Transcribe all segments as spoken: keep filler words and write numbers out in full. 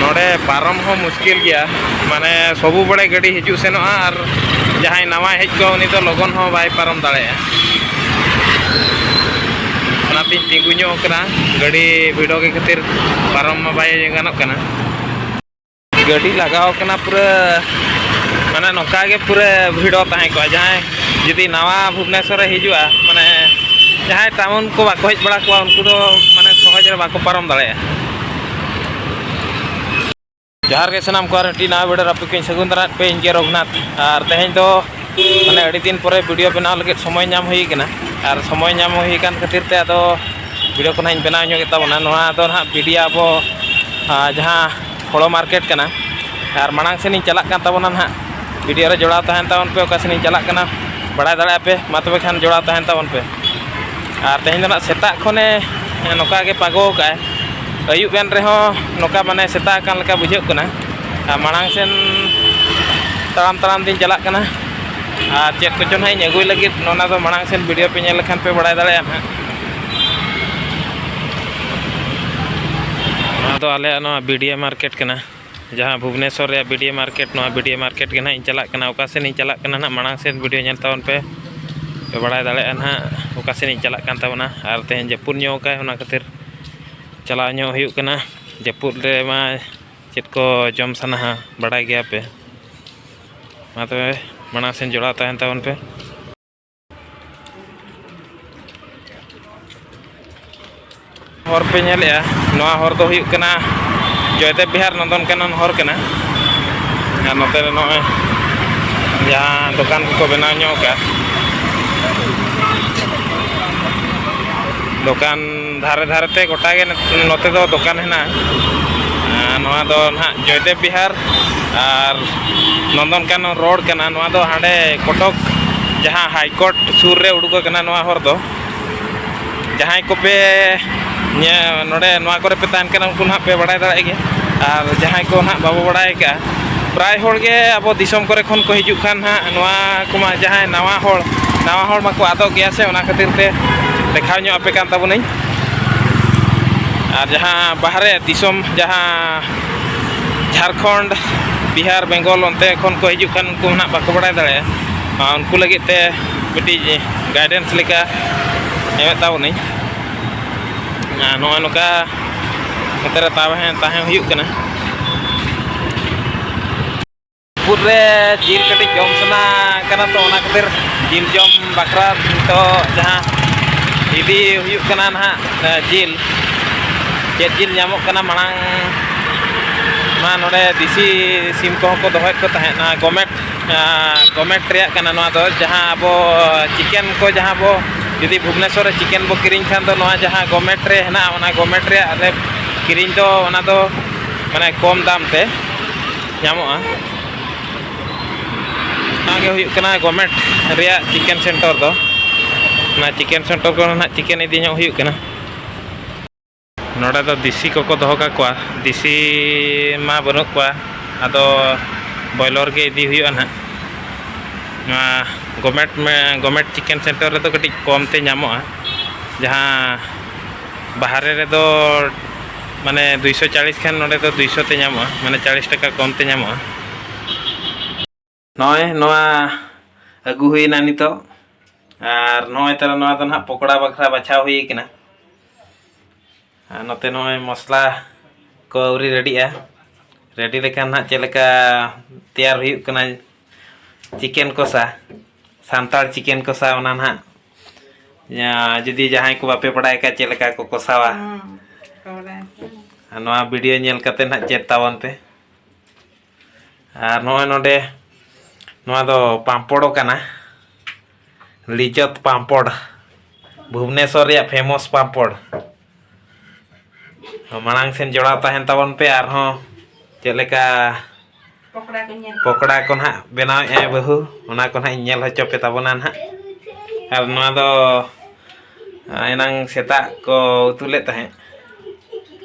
ᱱᱚᱰᱮ ᱯᱟᱨᱚᱢ ᱦᱚᱸ ᱢᱩᱥᱠᱤᱞ ᱜᱮᱭᱟ, ᱢᱟᱱᱮ ᱥᱚᱵᱩ ᱵᱮᱲᱮ ᱜᱟᱹᱰᱤ ᱦᱤᱡᱩᱜ ᱥᱮᱱᱚᱜᱼᱟ, ᱟᱨ ᱡᱟᱦᱟᱸᱭ ᱱᱟᱣᱟᱭ ᱦᱮᱡ ᱠᱚᱜᱼᱟ ᱩᱱᱤ ᱫᱚ ᱞᱚᱜᱚᱱ ᱦᱚᱸ ᱵᱟᱭ ᱯᱟᱨᱚᱢ ᱫᱟᱲᱮᱭᱟᱜᱼᱟ᱾ ᱚᱱᱟᱛᱤᱧ ᱛᱤᱸᱜᱩ ᱧᱚᱜ ᱠᱟᱱᱟ, ᱜᱟᱹᱰᱤ ᱵᱷᱤᱲᱚ ᱜᱮ ᱠᱷᱟᱹᱛᱤᱨ ᱯᱟᱨᱚᱢ ᱢᱟ ᱵᱟᱭ ᱜᱟᱱᱚᱜ ᱠᱟᱱᱟ᱾ ᱜᱟᱹᱰᱤ ᱞᱟᱜᱟᱣ ᱠᱟᱱᱟ ᱯᱩᱨᱟᱹ, ᱢᱟᱱᱮ ᱱᱚᱝᱠᱟ ᱜᱮ ᱯᱩᱨᱟᱹ ᱵᱷᱤᱲᱚ ᱛᱟᱦᱮᱸ ᱠᱚᱜᱼᱟ᱾ ᱡᱟᱦᱟᱸᱭ ᱡᱩᱫᱤ ᱱᱟᱣᱟ ᱵᱷᱩᱵᱽᱱᱮᱥᱚᱨ ᱮ ᱦᱤᱡᱩᱜᱼᱟ, ᱢᱟᱱᱮ ᱡᱟᱦᱟᱸᱭ ᱴᱟᱣᱩᱱ ᱠᱚ ᱵᱟᱠᱚ ᱦᱮᱡ ᱵᱟᱲᱟ ᱠᱚᱜᱼᱟ, ᱩᱱᱠᱩ ᱫᱚ ᱢᱟᱱᱮ ᱥᱚᱦᱚᱡ ᱨᱮ ᱵᱟᱠᱚ ᱯᱟᱨᱚᱢ ᱫᱟᱲᱮᱭᱟᱜᱼᱟ᱾ ᱡᱚᱦᱟᱨ ᱜᱮ ᱥᱟᱱᱟᱢ ᱠᱚ, ᱟᱨ ᱢᱤᱫᱴᱤᱡ ᱱᱟᱣᱟ ᱵᱷᱤᱰᱤᱭᱳ ᱨᱮ ᱟᱯᱮ ᱠᱚᱧ ᱥᱟᱹᱜᱩᱱ ᱫᱟᱨᱟᱢ ᱯᱮ, ᱤᱧ ᱜᱮ ᱨᱚᱜᱷᱩᱱᱟᱛᱷ᱾ ᱟᱨ ᱛᱮᱦᱮᱧ ᱫᱚ ᱢᱟᱱᱮ ᱟᱹᱰᱤ ᱫᱤᱱ ᱯᱚᱨᱮ ᱵᱷᱤᱰᱤᱭᱳ ᱵᱮᱱᱟᱣ ᱞᱟᱹᱜᱤᱫ ᱥᱚᱢᱚᱭ ᱧᱟᱢ ᱦᱩᱭ ᱠᱟᱱᱟ, ᱟᱨ ᱥᱚᱢᱚᱭ ᱧᱟᱢ ᱦᱩᱭ ᱟᱠᱟᱱ ᱠᱷᱟᱹᱛᱤᱨ ᱛᱮ ᱟᱫᱚ ᱵᱷᱤᱰᱤᱭᱳ ᱠᱚ ᱱᱟᱦᱟᱜ ᱤᱧ ᱵᱮᱱᱟᱣ ᱧᱚᱜᱮᱫ ᱛᱟᱵᱚᱱᱟ᱾ ᱱᱚᱣᱟ ᱫᱚ ᱱᱟᱦᱟᱜ ᱵᱤᱰᱤᱭᱟ ᱟᱵᱚ, ᱟ, ᱡᱟᱦᱟᱸ ᱦᱳᱲᱳ ᱢᱟᱨᱠᱮᱴ ᱠᱟᱱᱟ, ᱟᱨ ᱢᱟᱲᱟᱝ ᱥᱮᱱ ᱤᱧ ᱪᱟᱞᱟᱜ ᱠᱟᱱ ᱛᱟᱵᱚᱱᱟ ᱱᱟᱦᱟᱜ᱾ ᱵᱷᱤᱰᱤᱭᱳ ᱨᱮ ᱡᱚᱲᱟᱣ ᱛᱟᱦᱮᱱ ᱛᱟᱵᱚᱱ ᱯᱮ, ᱚᱠᱟ ᱥᱮᱱ ᱤᱧ ᱪᱟᱞᱟᱜ ᱠᱟᱱᱟ ᱵᱟᱲᱟᱭ ᱫᱟᱲᱮᱭᱟᱜᱼᱟ ᱯᱮ᱾ ᱢᱟ ᱛᱚᱵᱮ ᱠᱷᱟᱱ ᱡᱚᱲᱟᱣ ᱛᱟᱦᱮᱱ ᱛᱟᱵᱚᱱ ᱯᱮ᱾ ᱟᱨ ᱛᱮᱦᱮᱧ ᱫᱚ ᱱᱟᱦᱟᱜ ᱥᱮᱛᱟᱜ ᱠᱷᱚᱱᱮ ᱱᱚᱝᱠᱟ ᱜᱮ ᱯᱟᱜᱚ ᱟᱠᱟᱫᱼᱟᱭ, ᱟᱹᱭᱩᱵ ᱮᱱ ᱨᱮᱦᱚᱸ ᱱᱚᱝᱠᱟ ᱢᱟᱱᱮ ᱥᱮᱛᱟᱜ ᱟᱠᱟᱱ ᱞᱮᱠᱟ ᱵᱩᱡᱷᱟᱹᱜ ᱠᱟᱱᱟ᱾ ᱟᱨ ᱢᱟᱲᱟᱝ ᱥᱮᱱ ᱛᱟᱲᱟᱢ ᱛᱟᱲᱟᱢ ᱛᱤᱧ ᱪᱟᱞᱟᱜ ᱠᱟᱱᱟ, ᱟᱨ ᱪᱮᱫ ᱠᱚᱪᱚ ᱱᱟᱦᱟᱜ ᱤᱧ ᱟᱹᱜᱩᱭ ᱞᱟᱹᱜᱤᱫ, ᱚᱱᱟ ᱫᱚ ᱢᱟᱲᱟᱝ ᱥᱮᱱ ᱵᱷᱤᱰᱤᱭᱳ ᱯᱮ ᱧᱮᱞ ᱞᱮᱠᱷᱟᱱ ᱯᱮ ᱵᱟᱲᱟᱭ ᱫᱟᱲᱮᱭᱟᱜᱼᱟ ᱱᱟᱦᱟᱜ᱾ ᱱᱚᱣᱟ ᱫᱚ ᱟᱞᱮᱭᱟᱜ ᱱᱚᱣᱟ ᱵᱤᱰᱤᱭᱟ ᱢᱟᱨᱠᱮᱴ ᱠᱟᱱᱟ, ᱡᱟᱦᱟᱸ ᱵᱷᱩᱵᱽᱱᱮᱥᱚᱨ ᱨᱮᱭᱟᱜ ᱵᱤᱰᱤᱭᱟ ᱢᱟᱨᱠᱮᱴ᱾ ᱱᱚᱣᱟ ᱵᱤᱰᱤᱭᱟ ᱢᱟᱨᱠᱮᱴ ᱜᱮ ᱱᱟᱦᱟᱜ ᱤᱧ ᱪᱟᱞᱟᱜ ᱠᱟᱱᱟ᱾ ᱚᱠᱟ ᱥᱮᱱ ᱤᱧ ᱪᱟᱞᱟᱜ ᱠᱟᱱᱟ ᱱᱟᱦᱟᱜ, ᱢᱟᱲᱟᱝ ᱥᱮᱱ ᱵᱷᱤᱰᱤᱭᱳ ᱧᱮᱞ ᱛᱟᱵᱚᱱ ᱯᱮ, ᱯᱮ ᱵᱟᱲᱟᱭ ᱫᱟᱲᱮᱭᱟᱜᱼᱟ ᱱᱟᱦᱟᱜ ᱚᱠᱟ ᱥᱮᱱ ᱤᱧ ᱪᱟᱞᱟᱜ ᱠᱟᱱ ᱛᱟᱵᱚᱱᱟ᱾ ᱟᱨ ᱛᱮᱦᱮᱧ ᱡᱟᱹᱯᱩᱫ ᱧᱚᱜ ᱠᱟᱜᱼᱟᱭ, ᱚᱱᱟ ᱠᱷᱟᱹᱛᱤᱨ ᱪᱟᱞᱟᱣ ᱧᱚᱜ ᱦᱩᱭᱩᱜ ᱠᱟᱱᱟ᱾ ᱡᱟᱹᱯᱩᱫ ᱨᱮ ᱢᱟ ᱪᱮᱫ ᱠᱚ ᱡᱚᱢ ᱥᱟᱱᱟᱣᱟ, ᱵᱟᱲᱟᱭ ᱜᱮᱭᱟ ᱯᱮ᱾ ᱢᱟ ᱛᱚᱵᱮ ᱢᱟᱲᱟᱝ ᱥᱮᱱ ᱡᱚᱲᱟᱣ ᱛᱟᱦᱮᱱ ᱛᱟᱵᱚᱱ ᱯᱮ᱾ ᱦᱚᱨ ᱯᱮ ᱧᱮᱞᱮᱜᱼᱟ, ᱱᱚᱣᱟ ᱦᱚᱨ ᱫᱚ ᱦᱩᱭᱩᱜ ᱠᱟᱱᱟ ᱡᱚᱭᱫᱮᱵ ᱵᱤᱦᱟᱨ ᱱᱚᱱᱫᱚᱱ ᱠᱟᱱᱚᱱ ᱦᱚᱨ ᱠᱟᱱᱟ᱾ ᱟᱨ ᱱᱚᱛᱮ ᱨᱮ ᱱᱚᱜᱼᱚᱭ ᱡᱟᱦᱟᱸ ᱫᱚᱠᱟᱱ ᱠᱚᱠᱚ ᱵᱮᱱᱟᱣ ᱧᱚᱜ ᱠᱟᱜᱼᱟ, ᱫᱚᱠᱟᱱ ᱫᱷᱟᱨᱮ ᱫᱷᱟᱨᱮ ᱛᱮ ᱜᱚᱴᱟ ᱜᱮ ᱱᱚᱛᱮ ᱫᱚ ᱫᱚᱠᱟᱱ ᱦᱮᱱᱟᱜᱼᱟ᱾ ᱟᱨ ᱱᱚᱣᱟ ᱫᱚ ᱱᱟᱦᱟᱜ ᱡᱚᱭᱫᱮᱵ ᱵᱤᱦᱟᱨ ᱟᱨ ᱱᱚᱱᱫᱚᱱ ᱠᱟᱱᱚᱱ ᱨᱳᱰ ᱠᱟᱱᱟ᱾ ᱱᱚᱣᱟ ᱫᱚ ᱦᱟᱸᱰᱮ ᱠᱚᱴᱚᱠ ᱡᱟᱦᱟᱸ ᱦᱟᱭ ᱠᱳᱨᱴ ᱥᱩᱨ ᱨᱮ ᱩᱰᱩᱠ ᱟᱠᱟᱱᱟ ᱱᱚᱣᱟ ᱦᱚᱨ ᱫᱚ᱾ ᱡᱟᱦᱟᱸᱭ ᱠᱚᱯᱮ ᱧᱮ-, ᱱᱚᱰᱮ ᱱᱚᱣᱟ ᱠᱚᱨᱮ ᱯᱮ ᱛᱟᱦᱮᱱ ᱠᱟᱱᱟ, ᱩᱱᱠᱩ ᱱᱟᱦᱟᱜ ᱯᱮ ᱵᱟᱲᱟᱭ ᱫᱟᱲᱮᱭᱟᱜ ᱜᱮᱭᱟ᱾ ᱟᱨ ᱡᱟᱦᱟᱸᱭ ᱠᱚ ᱱᱟᱦᱟᱜ ᱵᱟᱵᱚ ᱵᱟᱲᱟᱭ ᱟᱠᱟᱫᱼᱟ, ᱯᱨᱟᱭ ᱦᱚᱲ ᱜᱮ ᱟᱵᱚ ᱫᱤᱥᱚᱢ ᱠᱚᱨᱮ ᱠᱷᱚᱱ ᱠᱚ ᱦᱤᱡᱩᱜ ᱠᱷᱟᱱ ᱱᱟᱦᱟᱜ ᱱᱚᱣᱟ ᱠᱚᱢᱟ ᱡᱟᱦᱟᱸᱭ ᱱᱟᱣᱟ ᱦᱚᱲ, ᱱᱟᱣᱟ ᱦᱚᱲ ᱢᱟᱠᱚ ᱟᱫᱚᱜ ᱜᱮᱭᱟ ᱥᱮ, ᱚᱱᱟ ᱠᱷᱟᱹᱛᱤᱨ ᱛᱮ ᱫᱮᱠᱷᱟᱣ ᱧᱚᱜ ᱟᱯᱮ ᱠᱟᱱ ᱛᱟᱵᱚᱱᱟᱹᱧ᱾ ᱟᱨ ᱡᱟᱦᱟᱸ ᱵᱟᱦᱨᱮ ᱫᱤᱥᱚᱢ, ᱡᱟᱦᱟᱸ ᱡᱷᱟᱲᱠᱷᱚᱸᱰ, ᱵᱤᱦᱟᱨ, ᱵᱮᱝᱜᱚᱞ ᱚᱱᱛᱮ ᱠᱷᱚᱱ ᱠᱚ ᱦᱤᱡᱩᱜ ᱠᱷᱟᱱ, ᱩᱱᱠᱩ ᱱᱟᱦᱟᱜ ᱵᱟᱠᱚ ᱵᱟᱲᱟᱭ ᱫᱟᱲᱮᱭᱟᱜᱼᱟ᱾ ᱟᱨ ᱩᱱᱠᱩ ᱞᱟᱹᱜᱤᱫ ᱛᱮ ᱢᱤᱫᱴᱤᱡ ᱜᱟᱭᱰᱮᱱᱥ ᱞᱮᱠᱟ ᱮᱢᱮᱫ ᱛᱟᱵᱚᱱᱟᱹᱧ᱾ ᱟᱨ ᱱᱚᱜᱼᱚᱭ ᱱᱚᱝᱠᱟ ᱱᱚᱛᱮ ᱨᱮ ᱛᱟᱦᱮᱸ, ᱛᱟᱦᱮᱸ ᱦᱩᱭᱩᱜ ᱠᱟᱱᱟ᱾ ᱯᱩᱨ ᱨᱮ ᱡᱤᱞ ᱠᱟᱹᱴᱤᱡ ᱡᱚᱢ ᱥᱟᱱᱟ ᱠᱟᱱᱟ, ᱛᱚ ᱚᱱᱟ ᱠᱷᱟᱹᱛᱤᱨ ᱡᱤᱞ ᱡᱚᱢ ᱵᱟᱠᱷᱨᱟ ᱱᱤᱛᱚᱜ ᱡᱟᱦᱟᱸ ᱤᱫᱤ ᱦᱩᱭᱩᱜ ᱠᱟᱱᱟ ᱱᱟᱦᱟᱜ, ᱮ, ᱡᱤᱞ, ᱪᱮᱫ ᱡᱤᱞ ᱧᱟᱢᱚᱜ ᱠᱟᱱᱟ᱾ ᱢᱟᱲᱟᱝ ᱢᱟ ᱱᱚᱰᱮ ᱫᱮᱥᱤ ᱥᱤᱢ ᱠᱚᱦᱚᱸ ᱠᱚ ᱫᱚᱦᱚᱭᱮᱫ ᱠᱚ ᱛᱟᱦᱮᱸᱫ, ᱱᱚᱣᱟ ᱜᱚᱢᱮᱴ, ᱮ, ᱜᱚᱢᱮᱴ ᱨᱮᱭᱟᱜ ᱠᱟᱱᱟ ᱱᱚᱣᱟ ᱫᱚ, ᱡᱟᱦᱟᱸ ᱟᱵᱚ ᱪᱤᱠᱮᱱ ᱠᱚ, ᱡᱟᱦᱟᱸ ᱵᱚ ᱡᱩᱫᱤ ᱵᱷᱩᱵᱽᱱᱮᱥᱚᱨ ᱨᱮ ᱪᱤᱠᱮᱱ ᱵᱚ ᱠᱤᱨᱤᱧ ᱠᱷᱟᱱ ᱫᱚ, ᱱᱚᱣᱟ ᱡᱟᱦᱟᱸ ᱜᱚᱢᱮᱴ ᱨᱮ ᱦᱮᱱᱟᱜᱼᱟ, ᱚᱱᱟ ᱜᱚᱢᱮᱴ ᱨᱮᱭᱟᱜ ᱞᱮ ᱠᱤᱨᱤᱧ ᱫᱚ, ᱚᱱᱟ ᱫᱚ ᱢᱟᱱᱮ ᱠᱚᱢ ᱫᱟᱢ ᱛᱮ ᱧᱟᱢᱚᱜᱼᱟ᱾ ᱱᱚᱣᱟ ᱜᱮ ᱦᱩᱭᱩᱜ ᱠᱟᱱᱟ ᱜᱚᱨᱢᱮᱱᱴ ᱨᱮᱭᱟᱜ ᱪᱤᱠᱮᱱ ᱥᱮᱱᱴᱟᱨ ᱫᱚ᱾ ᱚᱱᱟ ᱪᱤᱠᱮᱱ ᱥᱮᱱᱴᱟᱨ ᱠᱷᱚᱱ ᱱᱟᱦᱟᱜ ᱪᱤᱠᱮᱱ ᱤᱫᱤ ᱧᱚᱜ ᱦᱩᱭᱩᱜ ᱠᱟᱱᱟ᱾ ᱱᱚᱰᱮ ᱫᱚ ᱫᱮᱥᱤ ᱠᱚᱠᱚ ᱫᱚᱦᱚ ᱠᱟᱠᱚᱣᱟ, ᱫᱮᱥᱤ ᱢᱟ ᱵᱟᱹᱱᱩᱜ ᱠᱚᱣᱟ, ᱟᱫᱚ ᱵᱚᱭᱞᱚᱨ ᱜᱮ ᱤᱫᱤ ᱦᱩᱭᱩᱜᱼᱟ ᱱᱟᱦᱟᱜ᱾ ᱱᱚᱣᱟ ᱜᱚᱨᱢᱮᱱᱴ, ᱜᱚᱨᱢᱮᱱᱴ ᱪᱤᱠᱮᱱ ᱥᱮᱱᱴᱟᱨ ᱨᱮᱫᱚ ᱠᱟᱹᱴᱤᱡ ᱠᱚᱢ ᱛᱮ ᱧᱟᱢᱚᱜᱼᱟ᱾ ᱡᱟᱦᱟᱸ ᱵᱟᱦᱨᱮ ᱨᱮᱫᱚ ᱢᱟᱱᱮ ᱫᱩᱭᱥᱚ ᱪᱟᱞᱤᱥ ᱠᱷᱟᱱ, ᱱᱚᱰᱮ ᱫᱚ ᱫᱩᱭᱥᱚ ᱛᱮ ᱧᱟᱢᱚᱜᱼᱟ, ᱢᱟᱱᱮ ᱪᱟᱞᱤᱥ ᱴᱟᱠᱟ ᱠᱚᱢ ᱛᱮ ᱧᱟᱢᱚᱜᱼᱟ᱾ ᱱᱚᱜᱼᱚᱭ ᱱᱚᱣᱟ ᱟᱹᱜᱩ ᱦᱩᱭᱱᱟ ᱱᱤᱛᱚᱜ, ᱟᱨ ᱱᱚᱜᱼᱚᱭ ᱛᱟᱨᱟ ᱱᱚᱣᱟ ᱫᱚ ᱱᱟᱦᱟᱜ ᱯᱚᱠᱚᱲᱟ ᱵᱟᱠᱷᱨᱟ ᱵᱟᱪᱷᱟᱣ ᱦᱩᱭ ᱠᱟᱱᱟ᱾ ᱟᱨ ᱱᱚᱛᱮ ᱱᱚᱜᱼᱚᱭ ᱢᱚᱥᱞᱟ ᱠᱚ ᱟᱹᱣᱨᱤ ᱨᱮᱰᱤᱜᱼᱟ, ᱨᱮᱰᱤ ᱞᱮᱠᱷᱟᱱ ᱱᱟᱦᱟᱜ ᱪᱮᱫ ᱞᱮᱠᱟ ᱛᱮᱭᱟᱨ ᱦᱩᱭᱩᱜ ᱠᱟᱱᱟ ᱪᱤᱠᱮᱱ ᱠᱚᱥᱟ, ᱥᱟᱱᱛᱟᱲ ᱪᱤᱠᱮᱱ ᱠᱚᱥᱟ, ᱚᱱᱟ ᱱᱟᱦᱟᱜ ᱡᱟ-, ᱡᱩᱫᱤ ᱡᱟᱦᱟᱸᱭ ᱠᱚ ᱵᱟᱯᱮ ᱵᱟᱲᱟᱭ ᱠᱷᱟᱡ ᱪᱮᱫ ᱞᱮᱠᱟ ᱠᱚ ᱠᱚᱥᱟᱣᱟ, ᱦᱩᱸ, ᱠᱚ ᱵᱟᱲᱟᱭ ᱠᱷᱟᱡ᱾ ᱟᱨ ᱱᱚᱣᱟ ᱵᱷᱤᱰᱤᱭᱳ ᱧᱮᱞ ᱠᱟᱛᱮ ᱱᱟᱦᱟᱜ ᱪᱮᱫ ᱛᱟᱵᱚᱱ ᱯᱮ᱾ ᱟᱨ ᱱᱚᱜᱼᱚᱭ ᱱᱚᱰᱮ ᱱᱚᱣᱟ ᱫᱚ ᱯᱟᱢᱯᱚᱲ ᱠᱟᱱᱟ, ᱞᱤᱡᱚᱛ ᱯᱟᱢᱯᱚᱲ, ᱵᱷᱩᱵᱽᱱᱮᱥᱚᱨ ᱨᱮᱭᱟᱜ ᱯᱷᱮᱢᱚᱥ ᱯᱟᱢᱯᱚᱲ᱾ ᱢᱟᱲᱟᱝ ᱥᱮᱱ ᱡᱚᱲᱟᱣ ᱛᱟᱦᱮᱱ ᱛᱟᱵᱚᱱ ᱯᱮ, ᱟᱨᱦᱚᱸ ᱪᱮᱫ ᱞᱮᱠᱟ ᱯᱚᱠᱚᱲᱟ ᱠᱚ ᱧᱮᱞ᱾ ᱯᱚᱠᱚᱲᱟ ᱠᱚ ᱱᱟᱦᱟᱜ ᱵᱮᱱᱟᱣᱮᱫᱼᱟᱭ ᱵᱟᱹᱦᱩ, ᱚᱱᱟ ᱠᱚ ᱱᱟᱦᱟᱜ ᱤᱧ ᱧᱮᱞ ᱦᱚᱪᱚ ᱯᱮ ᱛᱟᱵᱚᱱᱟ ᱱᱟᱦᱟᱜ᱾ ᱟᱨ ᱱᱚᱣᱟ ᱫᱚ, ᱟ, ᱮᱱᱟᱝ ᱥᱮᱛᱟᱜ ᱠᱚ ᱩᱛᱩ ᱞᱮᱫ ᱛᱟᱦᱮᱸᱫ,